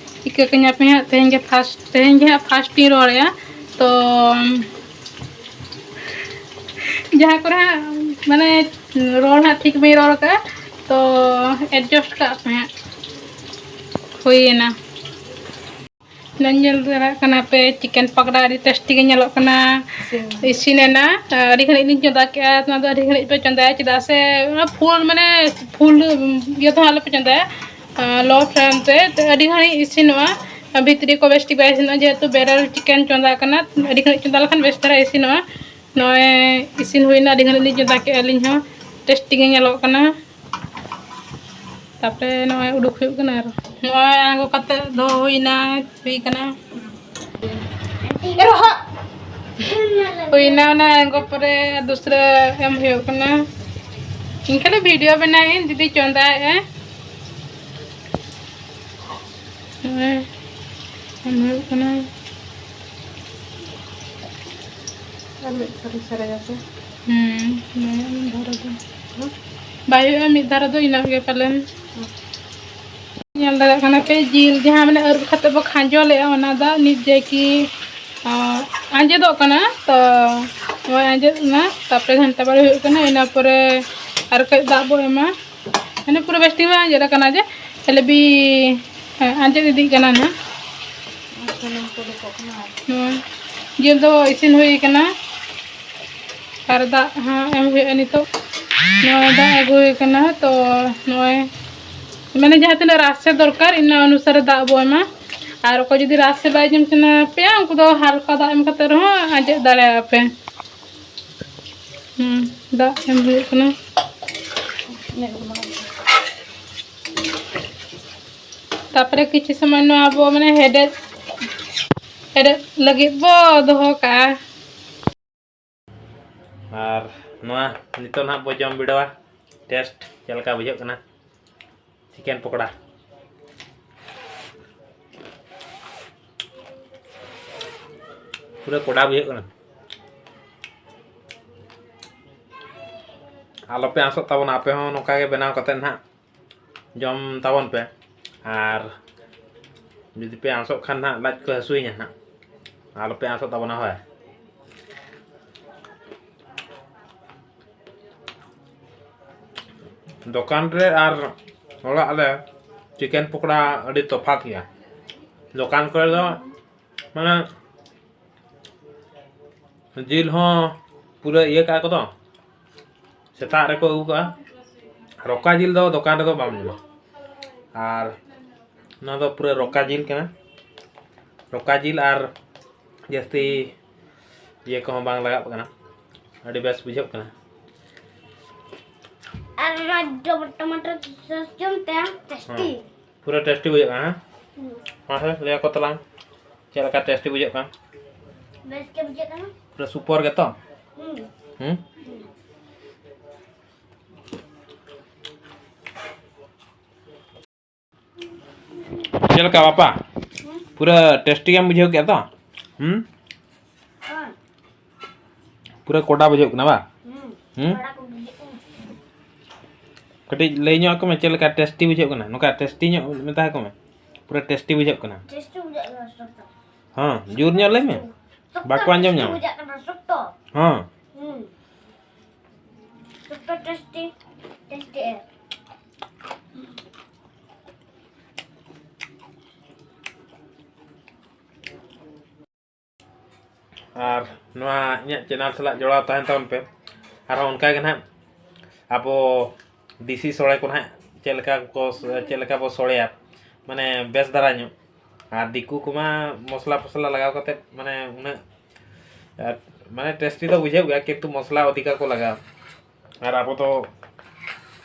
ᱤᱠᱟᱹ ᱠᱟᱹᱧᱟᱯᱮ ᱦᱟᱸᱜ, ᱛᱮᱦᱮᱧ ᱜᱮ ᱯᱷᱟᱥᱴ, ᱛᱮᱦᱮᱧ ᱜᱮ ᱦᱟᱸᱜ ᱯᱷᱟᱥᱴ ᱤᱧ ᱨᱚᱲᱮᱜᱼᱟ᱾ ᱛᱚ, ᱡᱟᱦᱟᱸ ᱠᱚᱨᱮ ᱦᱟᱸᱜ, ᱢᱟᱱᱮ, ᱨᱚᱲ ᱦᱟᱸᱜ ᱴᱷᱤᱠ ᱵᱟᱹᱧ ᱨᱚᱲ ᱠᱟᱜᱼᱟ, ᱛᱚ, ᱮᱰᱡᱟᱥᱴ ᱠᱟᱜ ᱯᱮ ᱦᱟᱸᱜ᱾ ᱦᱩᱭᱮᱱᱟ᱾ ᱱᱚᱣᱟ ᱧᱮᱞ ᱫᱟᱲᱮᱭᱟᱜ ᱠᱟᱱᱟ ᱯᱮ, ᱪᱤᱠᱮᱱ ᱯᱟᱠᱚᱲᱟ ᱟᱹᱰᱤ ᱴᱮᱥᱴᱤ ᱜᱮ ᱧᱮᱞᱚᱜ ᱠᱟᱱᱟ᱾ ᱤᱥᱤᱱ᱾ ᱤᱥᱤᱱ ᱮᱱᱟ᱾ ᱟᱹᱰᱤ ᱜᱷᱟᱹᱲᱤᱡ ᱞᱤᱧ ᱪᱚᱸᱫᱟ ᱠᱮᱜᱼᱟ, ᱱᱚᱣᱟ ᱫᱚ ᱟᱹᱰᱤ ᱜᱷᱟᱹᱲᱤᱡ ᱯᱮ ᱪᱚᱸᱫᱟᱭᱟ, ᱪᱮᱫᱟᱜ ᱥᱮ ᱚᱱᱟ ᱯᱷᱩᱞ, ᱢᱟᱱᱮ, ᱯᱷᱩᱞ ᱤᱭᱟᱹ ᱛᱮᱦᱚᱸ ᱟᱞᱚᱯᱮ ᱪᱚᱸᱫᱟᱭᱟ, ᱞᱳ ᱯᱷᱞᱮᱢ ᱛᱮ᱾ ᱛᱚ, ᱟᱹᱰᱤ ᱜᱷᱟᱹᱲᱤᱡ ᱤᱥᱤᱱᱚᱜᱼᱟ, ᱵᱷᱤᱛᱨᱤ ᱠᱚ ᱵᱮᱥ ᱴᱷᱤᱠ ᱵᱟᱭ ᱤᱥᱤᱱᱚᱜᱼᱟ, ᱡᱮᱦᱮᱛᱩ ᱵᱮᱨᱮᱞ ᱪᱤᱠᱮᱱ ᱪᱚᱸᱫᱟ ᱠᱟᱱᱟ᱾ ᱟᱹᱰᱤ ᱜᱷᱟᱹᱲᱤᱡ ᱪᱚᱸᱫᱟ ᱞᱮᱠᱷᱟᱱ ᱵᱮᱥ ᱫᱷᱟᱨᱟ ᱤᱥᱤᱱᱚᱜᱼᱟ᱾ ᱱᱚᱜᱼᱚᱭ ᱤᱥᱤᱱ ᱦᱩᱭᱱᱟ, ᱟᱹᱰᱤ ᱜᱷᱟᱹᱲᱤᱡ ᱞᱤᱧ ᱪᱚᱸᱫᱟ ᱠᱮᱜᱼᱟ ᱟᱹᱞᱤᱧ ᱦᱚᱸ, ᱴᱮᱥᱴᱤ ᱜᱮ ᱧᱮᱞᱚᱜ ᱠᱟᱱᱟ᱾ ᱛᱟᱯᱚᱨᱮ ᱱᱚᱜᱼᱚᱭ ᱩᱰᱩᱠ ᱦᱩᱭᱩᱜ ᱠᱟᱱᱟ ᱟᱨ ᱱᱚᱜᱼᱚᱭ ᱟᱬᱜᱚ ᱠᱟᱛᱮ ᱫᱚᱦᱚ ᱦᱩᱭᱱᱟ, ᱦᱩᱭ ᱠᱟᱱᱟ᱾ ᱮ ᱨᱚᱦᱚ! ᱦᱩᱭᱱᱟ ᱚᱱᱟ ᱟᱬᱜᱚ ᱯᱚᱨᱮ ᱫᱩᱥᱨᱟᱹ ᱮᱢ ᱦᱩᱭᱩᱜ ᱠᱟᱱᱟ᱾ ᱤᱱᱠᱟᱹ ᱫᱚ ᱵᱷᱤᱰᱤᱭᱳ ᱵᱮᱱᱟᱣᱤᱧ ᱡᱩᱫᱤ ᱪᱚᱸᱫᱟᱭᱮᱫᱼᱟ᱾ ᱱᱚᱜᱼᱚᱭ ᱮᱢ ᱦᱩᱭᱩᱜ ᱠᱟᱱᱟ᱾ ᱟᱨ ᱢᱤᱫ ᱫᱷᱟᱨᱮ ᱥᱟᱨᱟᱭᱟᱯᱮ᱾ ᱦᱩᱸ, ᱵᱟᱭ ᱦᱩᱭᱩᱜᱼᱟ ᱢᱤᱫ ᱫᱷᱟᱨᱮ ᱫᱚ᱾ ᱦᱩᱸ? ᱵᱟᱭ ᱦᱩᱭᱩᱜᱼᱟ ᱢᱤᱫ ᱫᱷᱟᱨᱮ ᱫᱚ, ᱤᱱᱟᱹᱜ ᱜᱮ ᱯᱟᱞᱮᱱ᱾ ᱦᱩᱸ᱾ ᱧᱮᱞ ᱫᱟᱲᱮᱭᱟᱜ ᱠᱟᱱᱟ ᱯᱮ, ᱡᱤᱞ ᱡᱟᱦᱟᱸ ᱢᱟᱱᱮ ᱟᱹᱨᱩᱵ ᱠᱟᱛᱮ ᱵᱚ ᱠᱷᱟᱸᱡᱚ ᱞᱮᱜᱼᱟ, ᱚᱱᱟ ᱫᱟᱜ ᱱᱤᱛ ᱡᱮ ᱠᱤ, ᱟᱸ, ᱟᱸᱡᱮᱫᱚᱜ ᱠᱟᱱᱟ᱾ ᱛᱚ ᱱᱚᱜᱼᱚᱭ ᱟᱸᱡᱮᱫ ᱮᱱᱟ, ᱛᱟᱨᱯᱚᱨᱮ ᱜᱷᱟᱱᱴᱟ ᱵᱟᱲᱮ ᱦᱩᱭᱩᱜ ᱠᱟᱱᱟ᱾ ᱤᱱᱟᱹ ᱯᱚᱨᱮ ᱟᱨ ᱠᱟᱹᱡ ᱫᱟᱜ ᱵᱚ ᱮᱢᱟ, ᱢᱟᱱᱮ ᱯᱩᱨᱟᱹ ᱵᱮᱥ ᱴᱷᱤᱠ ᱵᱟᱝ ᱟᱸᱡᱮᱫ ᱟᱠᱟᱱᱟ ᱡᱮ, ᱠᱷᱟᱹᱞᱤ ᱵᱤ-, ᱦᱮᱸ, ᱟᱸᱡᱮᱫ ᱤᱫᱤᱜ ᱠᱟᱱᱟ ᱱᱟᱦᱟᱜ᱾ ᱟᱨ ᱥᱩᱱᱩᱢ ᱠᱚ ᱩᱰᱩᱠᱚᱜ ᱠᱟᱱᱟ ᱟᱨ ᱱᱚᱣᱟ ᱡᱤᱞ ᱫᱚ ᱤᱥᱤᱱ ᱦᱩᱭ ᱟᱠᱟᱱᱟ᱾ ᱟᱨ ᱫᱟᱜ ᱦᱚᱸ ᱮᱢ ᱦᱩᱭᱩᱜᱼᱟ ᱱᱤᱛᱚᱜ᱾ ᱱᱚᱜᱼᱚᱭ ᱫᱟᱜ ᱟᱹᱜᱩ ᱦᱩᱭ ᱟᱠᱟᱱᱟ, ᱛᱚ ᱱᱚᱜᱼᱚᱭ ᱢᱟᱱᱮ ᱡᱟᱦᱟᱸ ᱛᱤᱱᱟᱹᱜ ᱨᱟᱥᱮ ᱫᱚᱨᱠᱟᱨ, ᱤᱱᱟᱹ ᱚᱱᱩᱥᱟᱨᱮ ᱫᱟᱜ ᱵᱚ ᱮᱢᱟ᱾ ᱟᱨ ᱚᱠᱚᱭ ᱡᱩᱫᱤ ᱨᱟᱥᱮ ᱵᱟᱭ ᱡᱚᱢ ᱥᱟᱱᱟ ᱯᱮᱭᱟ, ᱩᱱᱠᱩ ᱫᱚ ᱦᱟᱞᱠᱟ ᱫᱟᱜ ᱮᱢ ᱠᱟᱛᱮ ᱨᱮᱦᱚᱸ ᱟᱸᱡᱮᱫ ᱫᱟᱲᱮᱭᱟᱜᱼᱟ ᱯᱮ᱾ ᱦᱩᱸ, ᱫᱟᱜ ᱮᱢ ᱦᱩᱭᱩᱜ ᱠᱟᱱᱟ᱾ ᱛᱟᱯᱚᱨᱮ ᱠᱤᱪᱷᱩ ᱥᱚᱢᱚᱭ ᱱᱚᱣᱟ ᱵᱚ ᱢᱟᱱᱮ ᱦᱮᱰᱮᱡ, ᱦᱮᱰᱮᱡ ᱞᱟᱹᱜᱤᱫ ᱵᱚ ᱫᱚᱦᱚ ᱠᱟᱜᱼᱟ᱾ ᱟᱨ ᱱᱚᱣᱟ ᱱᱤᱛᱚᱜ ᱱᱟᱦᱟᱜ ᱵᱚ ᱡᱚᱢ ᱵᱤᱰᱟᱹᱣᱟ, ᱴᱮᱥᱴ ᱪᱮᱫ ᱞᱮᱠᱟ ᱵᱩᱡᱷᱟᱹᱜ ᱠᱟᱱᱟ ᱪᱤᱠᱮᱱ ᱯᱚᱠᱚᱲᱟ᱾ ᱯᱩᱨᱟᱹ ᱠᱚᱰᱟ ᱵᱩᱡᱷᱟᱹᱜ ᱠᱟᱱᱟ᱾ ᱟᱞᱚᱯᱮ ᱟᱸᱥᱚᱜ ᱛᱟᱵᱚᱱᱟ, ᱟᱯᱮ ᱦᱚᱸ ᱱᱚᱝᱠᱟ ᱜᱮ ᱵᱮᱱᱟᱣ ᱠᱟᱛᱮ ᱱᱟᱦᱟᱜ ᱡᱚᱢ ᱛᱟᱵᱚᱱ ᱯᱮ᱾ ᱟᱨ ᱡᱩᱫᱤ ᱯᱮ ᱟᱸᱥᱚᱜ ᱠᱷᱟᱱ ᱱᱟᱦᱟᱜ ᱞᱟᱡ ᱠᱚ ᱦᱟᱹᱥᱩᱭᱤᱧᱟ ᱱᱟᱦᱟᱜ, ᱟᱞᱚᱯᱮ ᱟᱸᱥᱚᱜ ᱛᱟᱵᱚᱱᱟ᱾ ᱦᱳᱭ, ᱫᱚᱠᱟᱱ ᱨᱮ ᱟᱨ ᱚᱲᱟᱜ ᱨᱮ ᱪᱤᱠᱮᱱ ᱯᱚᱠᱚᱲᱟ ᱟᱹᱰᱤ ᱛᱚᱯᱷᱟᱛ ᱜᱮᱭᱟ᱾ ᱫᱚᱠᱟᱱ ᱠᱚᱨᱮ ᱫᱚ ᱢᱟᱱᱮ ᱡᱤᱞ ᱦᱚᱸ ᱯᱩᱨᱟᱹ ᱤᱭᱟᱹ ᱠᱟᱜᱼᱟ ᱠᱚ ᱛᱚ, ᱥᱮᱛᱟᱜ ᱨᱮᱠᱚ ᱟᱹᱜᱩ ᱠᱟᱜᱼᱟ᱾ ᱨᱚᱠᱟ ᱡᱤᱞ ᱫᱚ ᱫᱚᱠᱟᱱ ᱨᱮᱫᱚ ᱵᱟᱢ ᱧᱟᱢᱟ᱾ ᱟᱨ ᱱᱚᱣᱟ ᱫᱚ ᱯᱩᱨᱟᱹ ᱨᱚᱠᱟ ᱡᱤᱞ ᱠᱟᱱᱟ, ᱨᱚᱠᱟ ᱡᱤᱞ, ᱟᱨ ᱡᱟᱹᱥᱛᱤ ᱤᱭᱟᱹ ᱠᱚᱦᱚᱸ ᱵᱟᱝ ᱞᱟᱜᱟᱜ ᱠᱟᱱᱟ᱾ ᱟᱹᱰᱤ ᱵᱮᱥ ᱵᱩᱡᱷᱟᱹᱜ ᱠᱟᱱᱟ᱾ ᱟᱨ ᱚᱱᱟ ᱴᱚᱢᱟᱴᱳ ᱥᱚᱥ ᱡᱚᱢ ᱛᱮ ᱴᱮᱥᱴᱤ᱾ ᱦᱮᱸ, ᱯᱩᱨᱟᱹ ᱴᱮᱥᱴᱤ ᱵᱩᱡᱷᱟᱹᱜ ᱠᱟᱱᱟ, ᱦᱮᱸ? ᱦᱩᱸ᱾ ᱢᱟᱥᱮ ᱞᱟᱹᱭ ᱟᱠᱚ ᱛᱟᱞᱟᱝ ᱪᱮᱫ ᱞᱮᱠᱟ ᱴᱮᱥᱴᱤ ᱵᱩᱡᱷᱟᱹᱜ ᱠᱟᱱᱟ? ᱵᱮᱥ ᱜᱮ ᱵᱩᱡᱷᱟᱹᱜ ᱠᱟᱱᱟ᱾ ᱯᱩᱨᱟᱹ ᱥᱩᱯᱟᱨ ᱜᱮᱛᱚ? ᱦᱩᱸ᱾ ᱦᱩᱸ? ᱦᱩᱸ᱾ ᱪᱮᱫ ᱞᱮᱠᱟ ᱵᱟᱯᱟ? ᱦᱩᱸ᱾ ᱯᱩᱨᱟᱹ ᱴᱮᱥᱴᱤ ᱜᱮᱢ ᱵᱩᱡᱷᱟᱹᱣ ᱠᱮᱫᱟ ᱛᱚ? ᱦᱩᱸ? ᱦᱮᱸ᱾ ᱯᱩᱨᱟᱹ ᱠᱚᱰᱟ ᱵᱩᱡᱷᱟᱹᱜ ᱠᱟᱱᱟ ᱵᱟ? ᱦᱩᱸ᱾ ᱦᱩᱸ? ᱠᱚᱲᱟ ᱠᱚ ᱵᱩᱡᱷᱟᱹᱜ ᱠᱟᱱᱟ᱾ ᱠᱟᱹᱴᱤᱡ ᱞᱟᱹᱭ ᱧᱚᱜ ᱟᱠᱚ ᱢᱮ, ᱪᱮᱫ ᱞᱮᱠᱟ ᱴᱮᱥᱴᱤ ᱵᱩᱡᱷᱟᱹᱜ ᱠᱟᱱᱟ? ᱱᱚᱝᱠᱟ ᱴᱮᱥᱴᱤ ᱧᱚᱜ ᱢᱮᱛᱟ ᱟᱠᱚ ᱢᱮ, ᱯᱩᱨᱟᱹ ᱴᱮᱥᱴᱤ ᱵᱩᱡᱷᱟᱹᱜ ᱠᱟᱱᱟ᱾ ᱴᱮᱥᱴᱤ ᱵᱩᱡᱷᱟᱹᱜ ᱠᱟᱱᱟ ᱥᱚᱠᱛᱚ᱾ ᱦᱚᱸ, ᱡᱳᱨ ᱧᱚᱜ ᱞᱟᱹᱭ ᱢᱮ᱾ ᱥᱚᱠᱛᱚ ᱵᱟᱠᱚ ᱟᱸᱡᱚᱢ ᱴᱮᱥᱴᱤ ᱧᱟᱢᱟ᱾ ᱵᱩᱡᱷᱟᱹᱜ ᱠᱟᱱᱟ ᱥᱚᱠᱛᱚ᱾ ᱦᱚᱸ᱾ ᱦᱩᱸ᱾ ᱥᱚᱠᱛᱚ ᱴᱮᱥᱴᱤ, ᱴᱮᱥᱴᱤ᱾ ᱟᱨ ᱱᱚᱣᱟ ᱤᱧᱟᱹᱜ ᱪᱮᱱᱮᱞ ᱥᱟᱞᱟᱜ ᱡᱚᱲᱟᱣ ᱛᱟᱦᱮᱱ ᱛᱟᱵᱚᱱ ᱯᱮ᱾ ᱟᱨᱦᱚᱸ ᱚᱱᱠᱟ ᱜᱮ ᱱᱟᱦᱟᱜ ᱟᱵᱚ ᱫᱮᱥᱤ ᱥᱚᱲᱮ ᱠᱚ ᱱᱟᱦᱟᱜ ᱪᱮᱫ ᱞᱮᱠᱟ ᱠᱚ, ᱪᱮᱫ ᱞᱮᱠᱟ ᱵᱚ ᱥᱚᱲᱮᱭᱟ, ᱢᱟᱱᱮ ᱵᱮᱥ ᱫᱷᱟᱨᱟ ᱧᱚᱜ᱾ ᱟᱨ ᱫᱤᱠᱩ ᱠᱚᱢᱟ ᱢᱚᱥᱞᱟ ᱯᱷᱚᱥᱞᱟ ᱞᱟᱜᱟᱣ ᱠᱟᱛᱮᱫ ᱢᱟᱱᱮ ᱩᱱᱟᱹᱜ, ᱟᱨ ᱢᱟᱱᱮ ᱴᱮᱥᱴᱤ ᱫᱚ ᱵᱩᱡᱷᱟᱹᱜ ᱜᱮᱭᱟ, ᱠᱤᱱᱛᱩ ᱢᱚᱥᱞᱟ ᱚᱫᱷᱤᱠᱟ ᱠᱚ ᱞᱟᱜᱟᱣᱟ᱾ ᱟᱨ ᱟᱵᱚ ᱫᱚ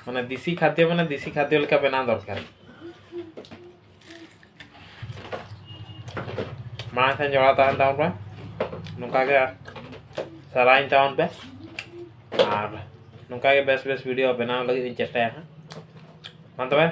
ᱢᱟᱱᱮ ᱫᱮᱥᱤ ᱠᱷᱟᱫᱽᱭᱚ ᱢᱟᱱᱮ ᱫᱮᱥᱤ ᱠᱷᱟᱫᱽᱭᱚ ᱞᱮᱠᱟ ᱵᱮᱱᱟᱣ ᱫᱚᱨᱠᱟᱨ᱾ ᱢᱟᱲᱟᱝ ᱥᱮᱫ ᱡᱚᱲᱟᱣ ᱛᱟᱦᱮᱱ ᱛᱟᱵᱚᱱ ᱯᱮ, ᱱᱚᱝᱠᱟ ᱜᱮ ᱥᱟᱨᱦᱟᱣᱤᱧ ᱛᱟᱵᱚᱱ ᱯᱮ, ᱟᱨ ᱱᱚᱝᱠᱟ ᱜᱮ ᱵᱮᱥ ᱵᱮᱥ ᱵᱷᱤᱰᱤᱭᱳ ᱵᱮᱱᱟᱣ ᱞᱟᱹᱜᱤᱫ ᱤᱧ ᱪᱮᱥᱴᱟᱭᱟ ᱦᱟᱸᱜ᱾ ᱢᱟ ᱛᱚᱵᱮ,